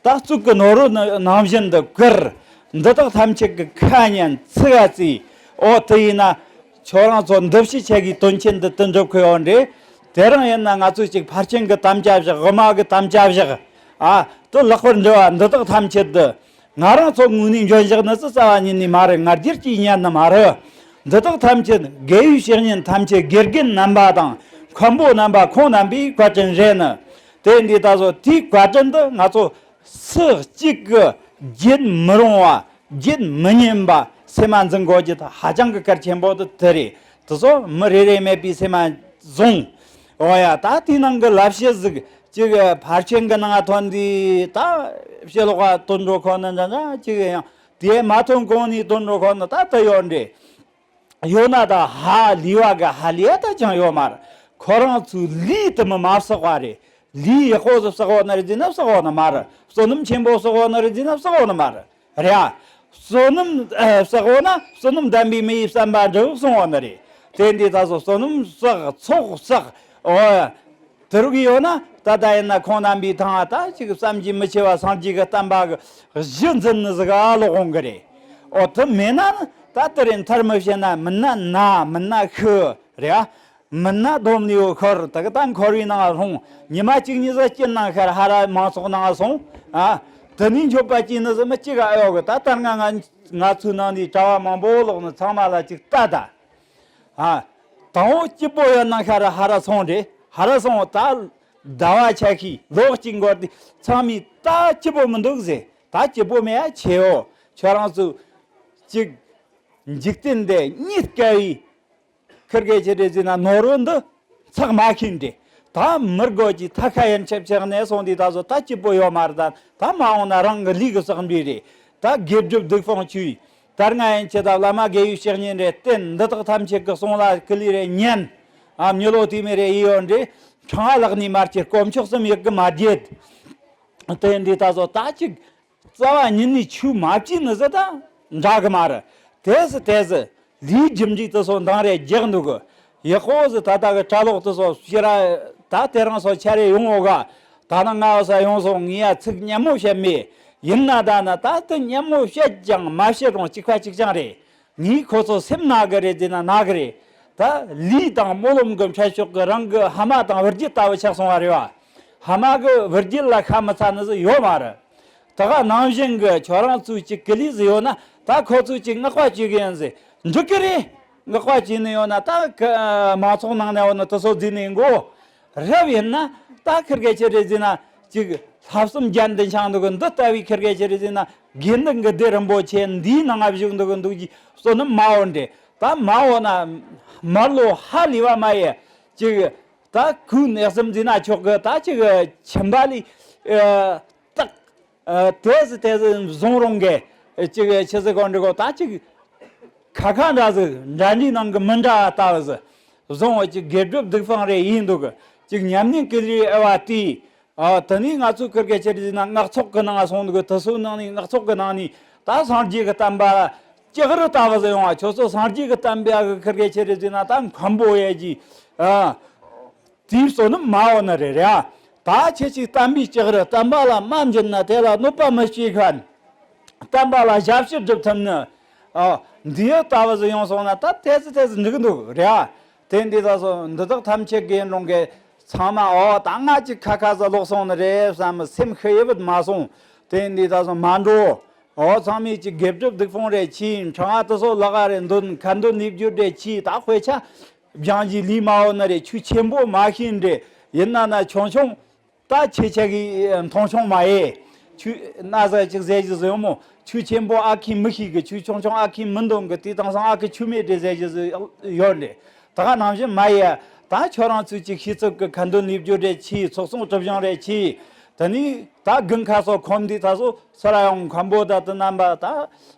ད་གཙུག་གི་ནོར་བུ་ནང་བཞིན་དུ་བཀུར། འདི་དག་ཐམས་ཅད་ཀྱི་ཁ་ཉན་ཚིག་ག་བརྩིས། ཨོ་དེ་ཡིན་ན་ཁྱོད་རང་ཚོ་འདི་ཕྱི་ཆད་ཀྱི་དོན་ཆེན་འདི་དུ་འགྲུབ་ཁོ་ཡོད་འདྲེ། དེ་རིང་ཡིན་ན་ང་ཚོ་ཅིག་ཕར་ཕྱིན་གྱི་དམ་བཅའ་བཞག་དབུ་མ་གི་དམ་བཅའ་བཞག་ཨ་དེ་ལེགས་པར་འགྲུབ་པ་འདི་དག་ཐམས་ཅད་དུ། ང་རང་ཚོ་དངོས་གནས་འབྱོན་བཞག་ནི་ཙི་ཙ་བ་ཉིད་ནས་མ་རེད། ང་རྒྱལ་གྱིས་ཉན་ནི་མ་རེད། འདི་དག་ཐམས་ཅད་དགེ་བའི་བཤེས་གཉེན་ཐམས་ཅད་དགེ་རྒན་རྣམ་པ་དང་མཁན་པོ་རྣམ་པ་ཁོང་རྣམ་པའི་བཀའ་དྲིན་རེད་ནི། དེ་འདི་ད་གཟོད་དེའི་བཀའ་དྲིན་འདི་ང་ཚོ་སུ་གཅིག་གིས་བརྗེད་མི་རུང་བ་བརྗེད་མི་ཉན་པ་སེམས་མ་འཛིན་དགོས་རྒྱུ་དེ་ཧ་ཅང་གི་གལ་ཆེན་པོ་དེ་དེ་རེད། དེ་ཚོ་མི་རེ་རེ་མེད་པའི་སེམས་མ་བཟུང་། འོ་ཡ་ད་དེའི་ནང་གི་ལབ་བཤད་ཟིག་ཅིག་ཕར་ཕྱིན་གི་ནང་ཐོན་དུས་ད་ཕྱི་ལོགས་ཀ་དོན་འགྲོ་ཁོ་ན་འདྲ་འདྲ་ཅིག་ཡང་དེ་མ་ཐོན་གོང་ནས་དོན་འགྲོ་ཁོ་ན་ད་ད་ཡོད་འདྲེ། ཡོད་ན་ད་ཧ་ལས་པ་གི་ཧ་ལས་ད་ཅང་ཡོད་མ་རེད། ཁོ་རང་ཚོའི་ལུས་དེ་མི་མ་བསགས་པ་རེད། ལུས་ཡག་པོ་ཟིག་བསགས་ཡོད་ན་རེད་ཟེར་ན་བསགས་ཡོད་ནི་མ་རེད། བསོད་ནམས་ཆེན་པོ་བསགས་ཡོད་ན་རེད་ཟེར་ན་བསགས་ཡོད་ནི་མ་རེད། རེད་ཨ། བསོད་ནམས་ཨ་བསགས་ཡོད་ན་བསོད་ནམས་ལྡན་པའི་མི་ཡི་བསམ་པ་འགྲུབ་གསུང་ཡོད་ནི་རེད། དེ་འདི་ད་གཟོད་བསོད་ནམས་བསགས་ཚོགས་བསགས་ཨོ། དེ་རུ་གི་ཡོད་ན་ད་ལྟ་ཡིན་ན་ཁོང་རྣམ་པའི་ཐང་ད་ཅིག་བསམ་གྱིས་མི་ཁྱབ་པ་སངས་རྒྱས་ཀྱི་བསྟན་པ་གི་གཞི་འཛིན་ནི་ཟིག་ག་ལོག་འོང་གི་རེད། ཨོ་དེ་མེད་ན་ནི་ད་དེ་རིང་མཐར་མི་ཕྱིན་ན་མིན་ན་ན་མིན་ན་ཤི་རེད་ཨ། མིན་ན་སྡོམ་ལེའུ་ཤོར་དེ་གི་ད་འཁོར་བའི་ནང་ལྷུང་། ཉི་མ་གཅིག་གཉིས་ཟིག་སྐྱིད་ནང་ཤར་ཧ་ར་མང་ཚོགས་ནང་སོང་ཨ། དེ་ནས་མཆོད་པ་སྐྱེས་ནི་ཟིག་མི་གཅིག་ག་ཨེ་ཡོད་གི། ད་ལྟར་ང་ང་ ང་ཚོའི་ནང་ནས་གྲྭ་བ་མང་པོ་ལོག་ནི་ཚང་མ་ལ་ཅིག་ལྟ་ད། ཨ། དང་པོ་སྐྱིད་པོ་ཡོད་ན་ཤ་ར་ཧ་ར་སོང་རེད། ཧ་ར་སོང་ད། ཟླ་བ་ཆ་ཤས་ལོ་གཅིག་འགོར་དུས་ཚང་མས་ད་སྐྱིད་པོ་མི་འདུག་ཟེར། ད་སྐྱིད་པོ་མེད་ཡ་ཆེའོ། ཁྱོད་རང་ཚོ་ཅིག་འཇིག་རྟེན་འདི་རྙེད་དཀའ་བའི་ཁིར་གེ་ཆི་རེད་ཟེར་ན་ནོར་བུ་འདི་ཚགས་མ་ཤེས་འདྲེ། ད་མི་དགོས་ཀྱི་ཐ་ཁ་ཡན་ཆབ་ཆགས་ནས་སོང་དུས་ད་གཟོད་ད་སྐྱིད་པོ་ཡོད་མ་རེད། ད་ད་མ་འོངས་ན་རང་གི་ལུས་ཀྱི་བསགས་འདྲེ་རེད། ད་དགེ་སྒྲུབ་སྡིག་སྤོང་བཅུ་ཡིས། ད་སྔ་ཡན་ཆད་ད་བླ་མ་དགེ་བའི་བཤེས་གཉེན་རེ་བསྟེན། འདི་དག་ཐམས་ཅད་ཀྱི་གསུང་ལ་ཀི་ལི་རེ་ཉན། ཨ། མྱི་ལོ་དུས་མི་རེ་ཡིད་ཡོད་འདྲེ། འཕྲང་བ་ལག་ནས་མར་ཁྱེར། དཀོན་མཆོག་གསུམ་ཡི་གེ་མ་བརྗེད། དེ་འདི་ད་གཟོད་ད་ཅིག་རྩ་བ་ཉིད་ནས་ཆོས་མ་བྱས་ནི་ཟིག་དང་འདྲ་གི་མ་རེད། དེ་ཟིག་དེ་ཟིག་ལུས་རྒྱུ་འབྲས་དེ་ཚོ་འདང་རེ་རྒྱག་འདུག་གི། ཡག་པོ་ཟིག་ད་ལྟ་གི་གྲྭ་ལོག་དེ་ཚོ་ཕྱི་ར་ད་དེ་རིང་སོ་ཆ་རེ་ཡོང་འོ་ག། ད་ནི་ང་བ་ས་ཡོང་སོང་། ངས་ཡ་ཚིག་སྙན་མོ་བཤད་མེད། ཡིན་ན་ད་ནི་ད་དེ་སྙན་མོ་བཤད་ཀྱང་མ་བཤད་རུང་གཅིག་པ་གཅིག་རྐྱང་རེད། ངས་ཁོ་ཚོ་སེམས་ན་གི་རེད་ཟེར་ན་ན་གི་རེད། ད་ལུས་དང་སྨོན་ལམ་གི་འཕྲད་ཕྱོགས་ཀྱི་རང་གི་ཕ་མ་དང་བུ་རྒྱུད་ལྟ་བུ་ཆགས་སོང་བ་རེད་བ། ཕ་མ་གི་བུ་རྒྱུད་ལ་ཤ་མི་ཚ་ནི་ཟིག་ཡོད་མ་རེད། ད་ག་ནང་བཞིན་གི་ཁྱོད་རང་ཚོའི་ཅིག་ཀི་ལི་ཟིག་ཡོད་ན་ད་ཁོ་ཚོས་ཅིག་བསྔགས་པ་བྱེད་གི་ཡིན་ཟེར་འགྲིག་གི་རེད། བསྔགས་པ་བྱེད་ནི་ཡོད་ན་ད་ཀ་མང་ཚོགས་ནང་ནས་ཡོད་ན་དེ་ཚོ་བརྫིས་ནི་ཡིན་གོ། རབ་ཡིན་ན་ད་ཁིར་གེ་ཆི་རེད་ཟེར་ན་ཅིག་ལྷག་བསམ་རྒྱན་ལྡན་ཆང་འདུག་གི། འདི་ལྟ་བུའི་ཁིར་གེ་ཆི་རེད་ཟེར་ན་དགེ་འདུན་གྱི་སྡེ་རིན་པོ་ཆེ་འདིའི་ནང་ང་བཞུགས་འདུག་གི་འདུག་ཅིག་བསོད་ནམས་མ་འོངས་འདྲེ། ད་མ་འོངས་ན་མར་ལོ་ཧ་ལས་པ་མ་ཡེ་ཅིག་ད་ཁོའི་གནས་སེམས་འཛིན་ན་ཆོག་གི། ད་ཅིག་ཁྱིམ་པ་ལས་ཨ་སྟག་ཨ་དེ་ཟིག་དེ་ཟིག་བཟུང་རུང་གི་ཅིག་ཆི་ཟིག་གོ་འདྲི་གོ། ད་ཅིག་ཁ་ཁ་འདྲ་ཟིག་འདྲ་འདྲིའི་ནང་གི་མི་འདྲ་བ་ལྟ་བུ་ཟིག་བཟུང་བ། ཅིག་དགེ་སྒྲུབ་སྡིག་སྤང་རེ་ཡིན་འདུག་གི། ཅིག་ཉམས་ལེན་ཀི་ལི་ཨེ་བ་དེས། ཨ། དེ་ནས་ང་ཚོའི་ཁིར་གེ་ཆི་རེད་ཟེར་ན་སྔགས་ཚོགས་ཀྱི་ནང་ང་སོང་འདུག་གི། དེ་ཚོའི་ནང་ནས་སྔགས་ཚོགས་ཀྱི་ནང་ནས་ད་སངས་རྒྱས་ཀྱི་བསྟན་པ་ལྕགས་རི་ལྟ་བུ་ཟིག་ཡོང་བ། ཁྱོད་ཚོ་སངས་རྒྱས་ཀྱི་བསྟན་པ་གི་ཁིར་གེ་ཆི་རེད་ཟེར་ན་ད་མཁན་པོ་ཡས་ཀྱི། ཨ། དེའི་བསོད་ནམས་མ་འོངས་ནི་རེད་རེད། ཨ། ད་ཁྱེད་ཅིག་བསྟན་པའི་ལྕགས་རི། བསྟན་པ་ལ་རྨ་འབྱིན་ན་དེ་ལ་གནོད་པ་མི་བྱེད་མཁན། བསྟན་པ་ལ་ཞབས་ཕྱི་སྒྲུབ་ཐུབ་ནི། ཨ། འདི་ཡི་ལྟ་བུ་ཟིག་ཡོང་སོང་ན་ད་ཏོག་ཙམ་ཏོག་ཙམ་འགྲིག་འདུག་རེད། ཨ། དེ་འདི་ད་སོ་འདི་དག་ཐམས་ཅད་དགེ་འགྲོ་གི། ཚང་མ་ཨོ་ད་ང་ཅིག་ཁ་ཁ་ཟ་ལོག་སོང་ནི་རེད་བསམ་སེམས་ཤི་ཡི་བུད་མ་སོང་། དེ་འདི་ད་སོ་མ་འགྲོ། ཨོ་ཚང་མས་ཅིག་དགེ་སྒྲུབ་སྡིག་སྤོང་རེ་བྱས། འཕྲེང་བ་དེ་སོ་ལག་ག་རེ་འདོན། ཁ་འདོན་ནུས་རྒྱུ་རེ་བྱས། ད་དཔེ་ཆ་སྦྱང་རྒྱུ་ལས་མ་འོ་ནི་རེད། ཆོས་ཆེན་པོ་མ་ཤེས་འདྲེ། ཡིན་ན་ན་ཆུང་ཆུང་ད་ཆེ་ཆ་གི་མཐོང་ཆུང་མ་ཡེ། ཆོས་ན་ཟ་ཅིག་ཟེར་རྒྱུ་ཟིག་ཡོང་མོ། ཆོས་ཆེན་པོ་ཨ་ཁི་མི་ཤེས་གི། ཆོས་ཆུང་ཆུང་ཨ་ཁི་མི་འདོན་གི། དེ་དེང་སང་ཨ་ཁི་ཆོས་མེད་དེ་ཟེར་རྒྱུ་ཟིག་ཡོད་འདྲེ། ད་ག་ནང་བཞིན་མ་ཡེ། ད་ཁྱོད་རང་ཚོས་ཅིག་ཤེས་ཚོད་གི་ཁ་འདོན་ནུས་རྒྱུ་རེ་བྱས། ཚོགས་གསོག་གྲུབ་སྦྱོང་རེ་བྱས། དེ་ནས་ད་དགུན་ཁ་སོ་ཁོམ་དུས་ད་སོ་སོ་ར་ཡང་མཁན་པོ་ད་དེ་རྣམ་པ་ད་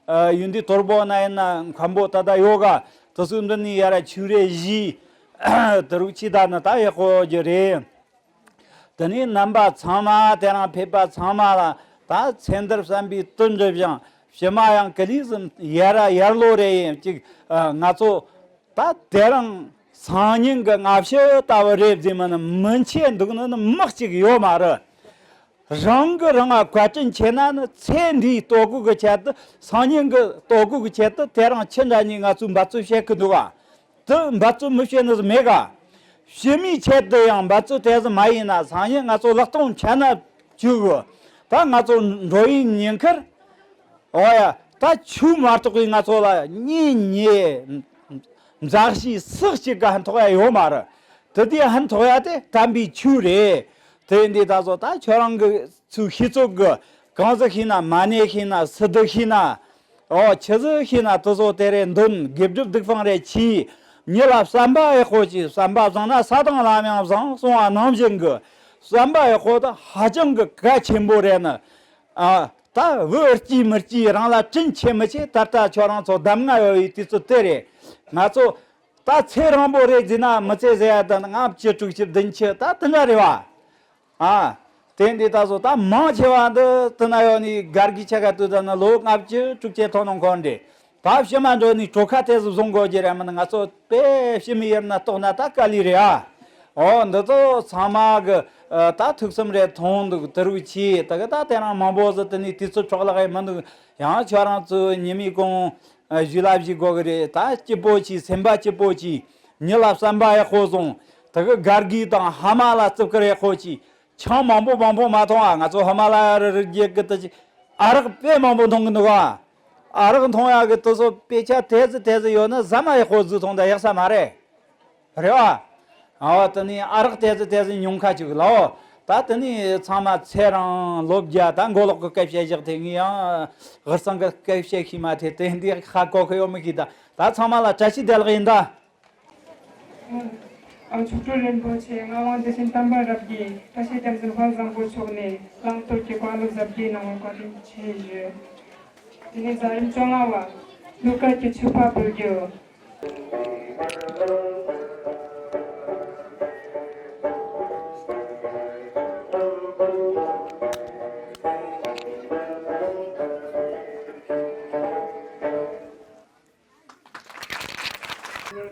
ཨ་ཡོན་ཏན་དོལ་པོ་ན་ཡིན་ན་མཁན་པོ་ད་ད་ཡོད་ག། དེ་ཚོའི་མདུན་ནས་ཡར་ཆོས་རེ་བཞེས། དེ་རུ་ཕྱི་ད་ནི་ད་ཡག་པོ་རྒྱུ་རེད། དེ་ནས་རྣམ་པ་ཚང་མ་དེ་རིང་ཕེབས་པ་ཚང་མ་ལ་ད་ཚེ་འདིར་བསམ་པའི་དོན་འགྲུབ་ཅིང་། ཕྱི་མ་ཡང་ཀི་ལི་ཟིན་ཡར་ཡར་ལོ་རེ་ཡིན་ཅིག་ཨ་ང་ཚོ་ད་དེ་རིང་སང་ཉིན་གྱི་སྔ་ཕྱི་ལྟ་བུ་རེད་ཟེར་མིན་ནི་མི་འཆད་འདུག་ནི་ནི་མི་གཅིག་ཡོད་མ་རེད། རང་གི་རང་ང་བཀའ་དྲིན་ཆེ་ན་ནི་ཚེ་འདིའི་ལྟོ་གོས་ཀྱི་ཆེད་དུ། སང་ཉིན་གྱི་ལྟོ་གོས་ཀྱི་ཆེད་དུ་དེ་རིང་ཁྱི་འདྲ་གཉིས་ང་ཚོས་འབད་རྩོལ་བྱེད་ཀྱི་འདུག་ག། དེ་འབད་རྩོལ་མི་བྱེད་ནི་མེད་ག། ཕྱི་མའི་ཆེད་དུ་ཡང་འབད་རྩོལ་དེ་ཟིག་མ་ཡིན་ན་སང་ཉིན་ང་ཚོ་ལག་སྟོང་འཕྱད་ན་བཅུག་གི། ད་ང་ཚོ་འགྲོ་བའི་ཉེན་ཁར། འོ་ཡ། ད་ཆོས་མ་གཏོགས་པའི་ང་ཚོ་ལ་གཉེན་ཉེ་འཛག་བྱའི་སུ་གཅིག་ག་ཕན་ཐོགས་ཡ་ཡོད་མ་རེད། དེ་དུས་ཕན་ཐོགས་ཡ་དེ་དམ་པའི་ཆོས་རེད། དེ་འདི་ད་གཟོད་ད་ཁྱོད་རང་གི་ཚོའི་ཤེས་ཚོད་གི། གང་ཟིག་ཤེས་ན། མ་ཎི་ཤེས་ན། སིདྡྷི་ཤེས་ན། ཨོ་ཆི་ཟིག་ཤེས་ན་དེ་ཚོ་དེ་རེ་འདོན། དགེ་སྒྲུབ་སྡིག་སྤང་རེ་བྱས། མྱི་ལ་བསམ་པ་ཡག་པོ་བྱས། བསམ་པ་བཟང་ན་ས་དང་ལམ་ཡང་བཟང་གསུངས་པ་ནང་བཞིན་གི། བསམ་པ་ཡག་པོ་དེ་ཧ་ཅང་གི་གལ་ཆེན་པོ་རེད་ནི། ཨ་ད་བུ་སྐྱེས་མི་སྐྱེས། རང་ལ་དྲིན་ཆེ་མི་ཆེ། ད་ལྟ་ཁྱོད་རང་ཚོ་གདམས་ངག་ཡོད་པའི་དུས་ཚོད་དེ་རེད། ང་ཚོ་ད་ཚེ་རིང་པོ་རེད་ཟེར་ན་མི་ཚེ་ཟེར་ཡ་ད་ནི་ལྔ་བཅུ་དྲུག་ཅུ་བདུན་ཅུ་ད་དེ་འདྲ་རེད་བ། ཨ། དེ་འདི་ད་གཟོད་ད་མང་ཆེ་བ་འདི་དེ་ན་ཡོད་ནི་སྒར་གྱི་ཆ་ག་དུས་ད་ནི་ལོ་ལྔ་བཅུ་དྲུག་ཅུ་ཐོན་ནོ་འཁོར་འདི། ད་ཕྱི་མ་འགྲོ་ནི་གྲོ་ཁ་དེ་ཟིག་བཟུང་དགོས་ཀྱི་རེད། མིན་ང་ཚོ་དཔེ་ཕྱི་མི་ཡུལ་ན་གཏོགས་ན་ད་དཀའ་ལས་རེད་ཨ། ཨོ་འདི་ཚོ་ཚང་མ་གི་ཨ་ད་ཐུགས་བསམ་རེ་ཐོངས་འདུག། དེ་རུ་ཆེ་ད་གི་ད་དེ་རིང་མང་པོ་ཟིག་དེ་ནི་དུས་ཚོད་འཕྲོག་བརླག་ཡེ་མི་འདུག། ཡང་ཁྱོད་རང་ཚོ་ཉི་མའི་གུང་ཨ་བཞུགས་ལ་བཞུགས་དགོས་གི་རེད། ད་སྐྱིད་པོ་གྱིས། སེམས་པ་སྐྱིད་པོ་གྱིས། མྱི་ལ་བསམ་པ་ཡག་པོ་བཟུང་། ད་གི་སྒར་གྱི་དང་ཕ་མ་ལ་བརྩི་བཀུར་ཡག་པོ་གྱིས། ཆང་མང་པོ་མང་པོ་མ་འཐུང་ཨ། ང་ཚོ་ཧི་མ་ལ་ཡ་རི་རི་རྒྱལ་གི་དེ་ཅི་ཨ་རག་དཔེ་མང་པོ་འཐུང་གི་འདུག་ཨ། ཨ་རག་འཐུང་ཡག་གི་དེ་ཚོ་དཔེ་ཆ་དེ་ཚོ་དེ་ཚོ་ཡོད་ན་ཟ་མ་ཡག་པོ་ཟོས་འཐུང་ད་ཡག་ས་མ་རེད། རེད་བ། ཨ་བ་དེ་ནི་ཨ་རག་དེ་ཚོ་དེ་ཚོ་ཉུང་ཁ་ཅིག་ལའོ། ད་དེ་ནི་ཚང་མ་ཚེ་རིང་ལོ་བརྒྱ། ད་མགོ་ལོག་གི་སྐད་ཆ་བཞག་དེ་ངས་ཡང་ཧུར་སང་གི་སྐད་ཆ་ཤེས་མ་ཐེ་དེ་འདི་ཧ་གོ་གི་ཡོད་མི་གི། ད་ད་ཚང་མ་ལ་བཀྲ་ཤིས་བདེ་ལེགས་ཡིན་ད། ཨ། མཆོག་སྤྲུལ་རིན་པོ་ཆེ་ངག་དབང་བདེ་ཆེན་དམ་པ་རབ་རྒྱས་བཀྲ་ཤིས་རྒྱལ་མཚན་དཔལ་བཟང་པོ་མཆོག་ནས་བླང་དོར་གྱི་བཀའ་སློབ་ཟབ་རྒྱས་གནང་བར་བཀའ་དྲིན་ཆེ་ཞུ། དེ་ནས་མཛད་རིམ་བཅོ་ལྔ་བ། གླུ་གར་གྱི་མཆོད་པ་འབུལ་རྒྱུ།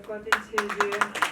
བཀའ་དྲིན་ཆེ་ཞུ།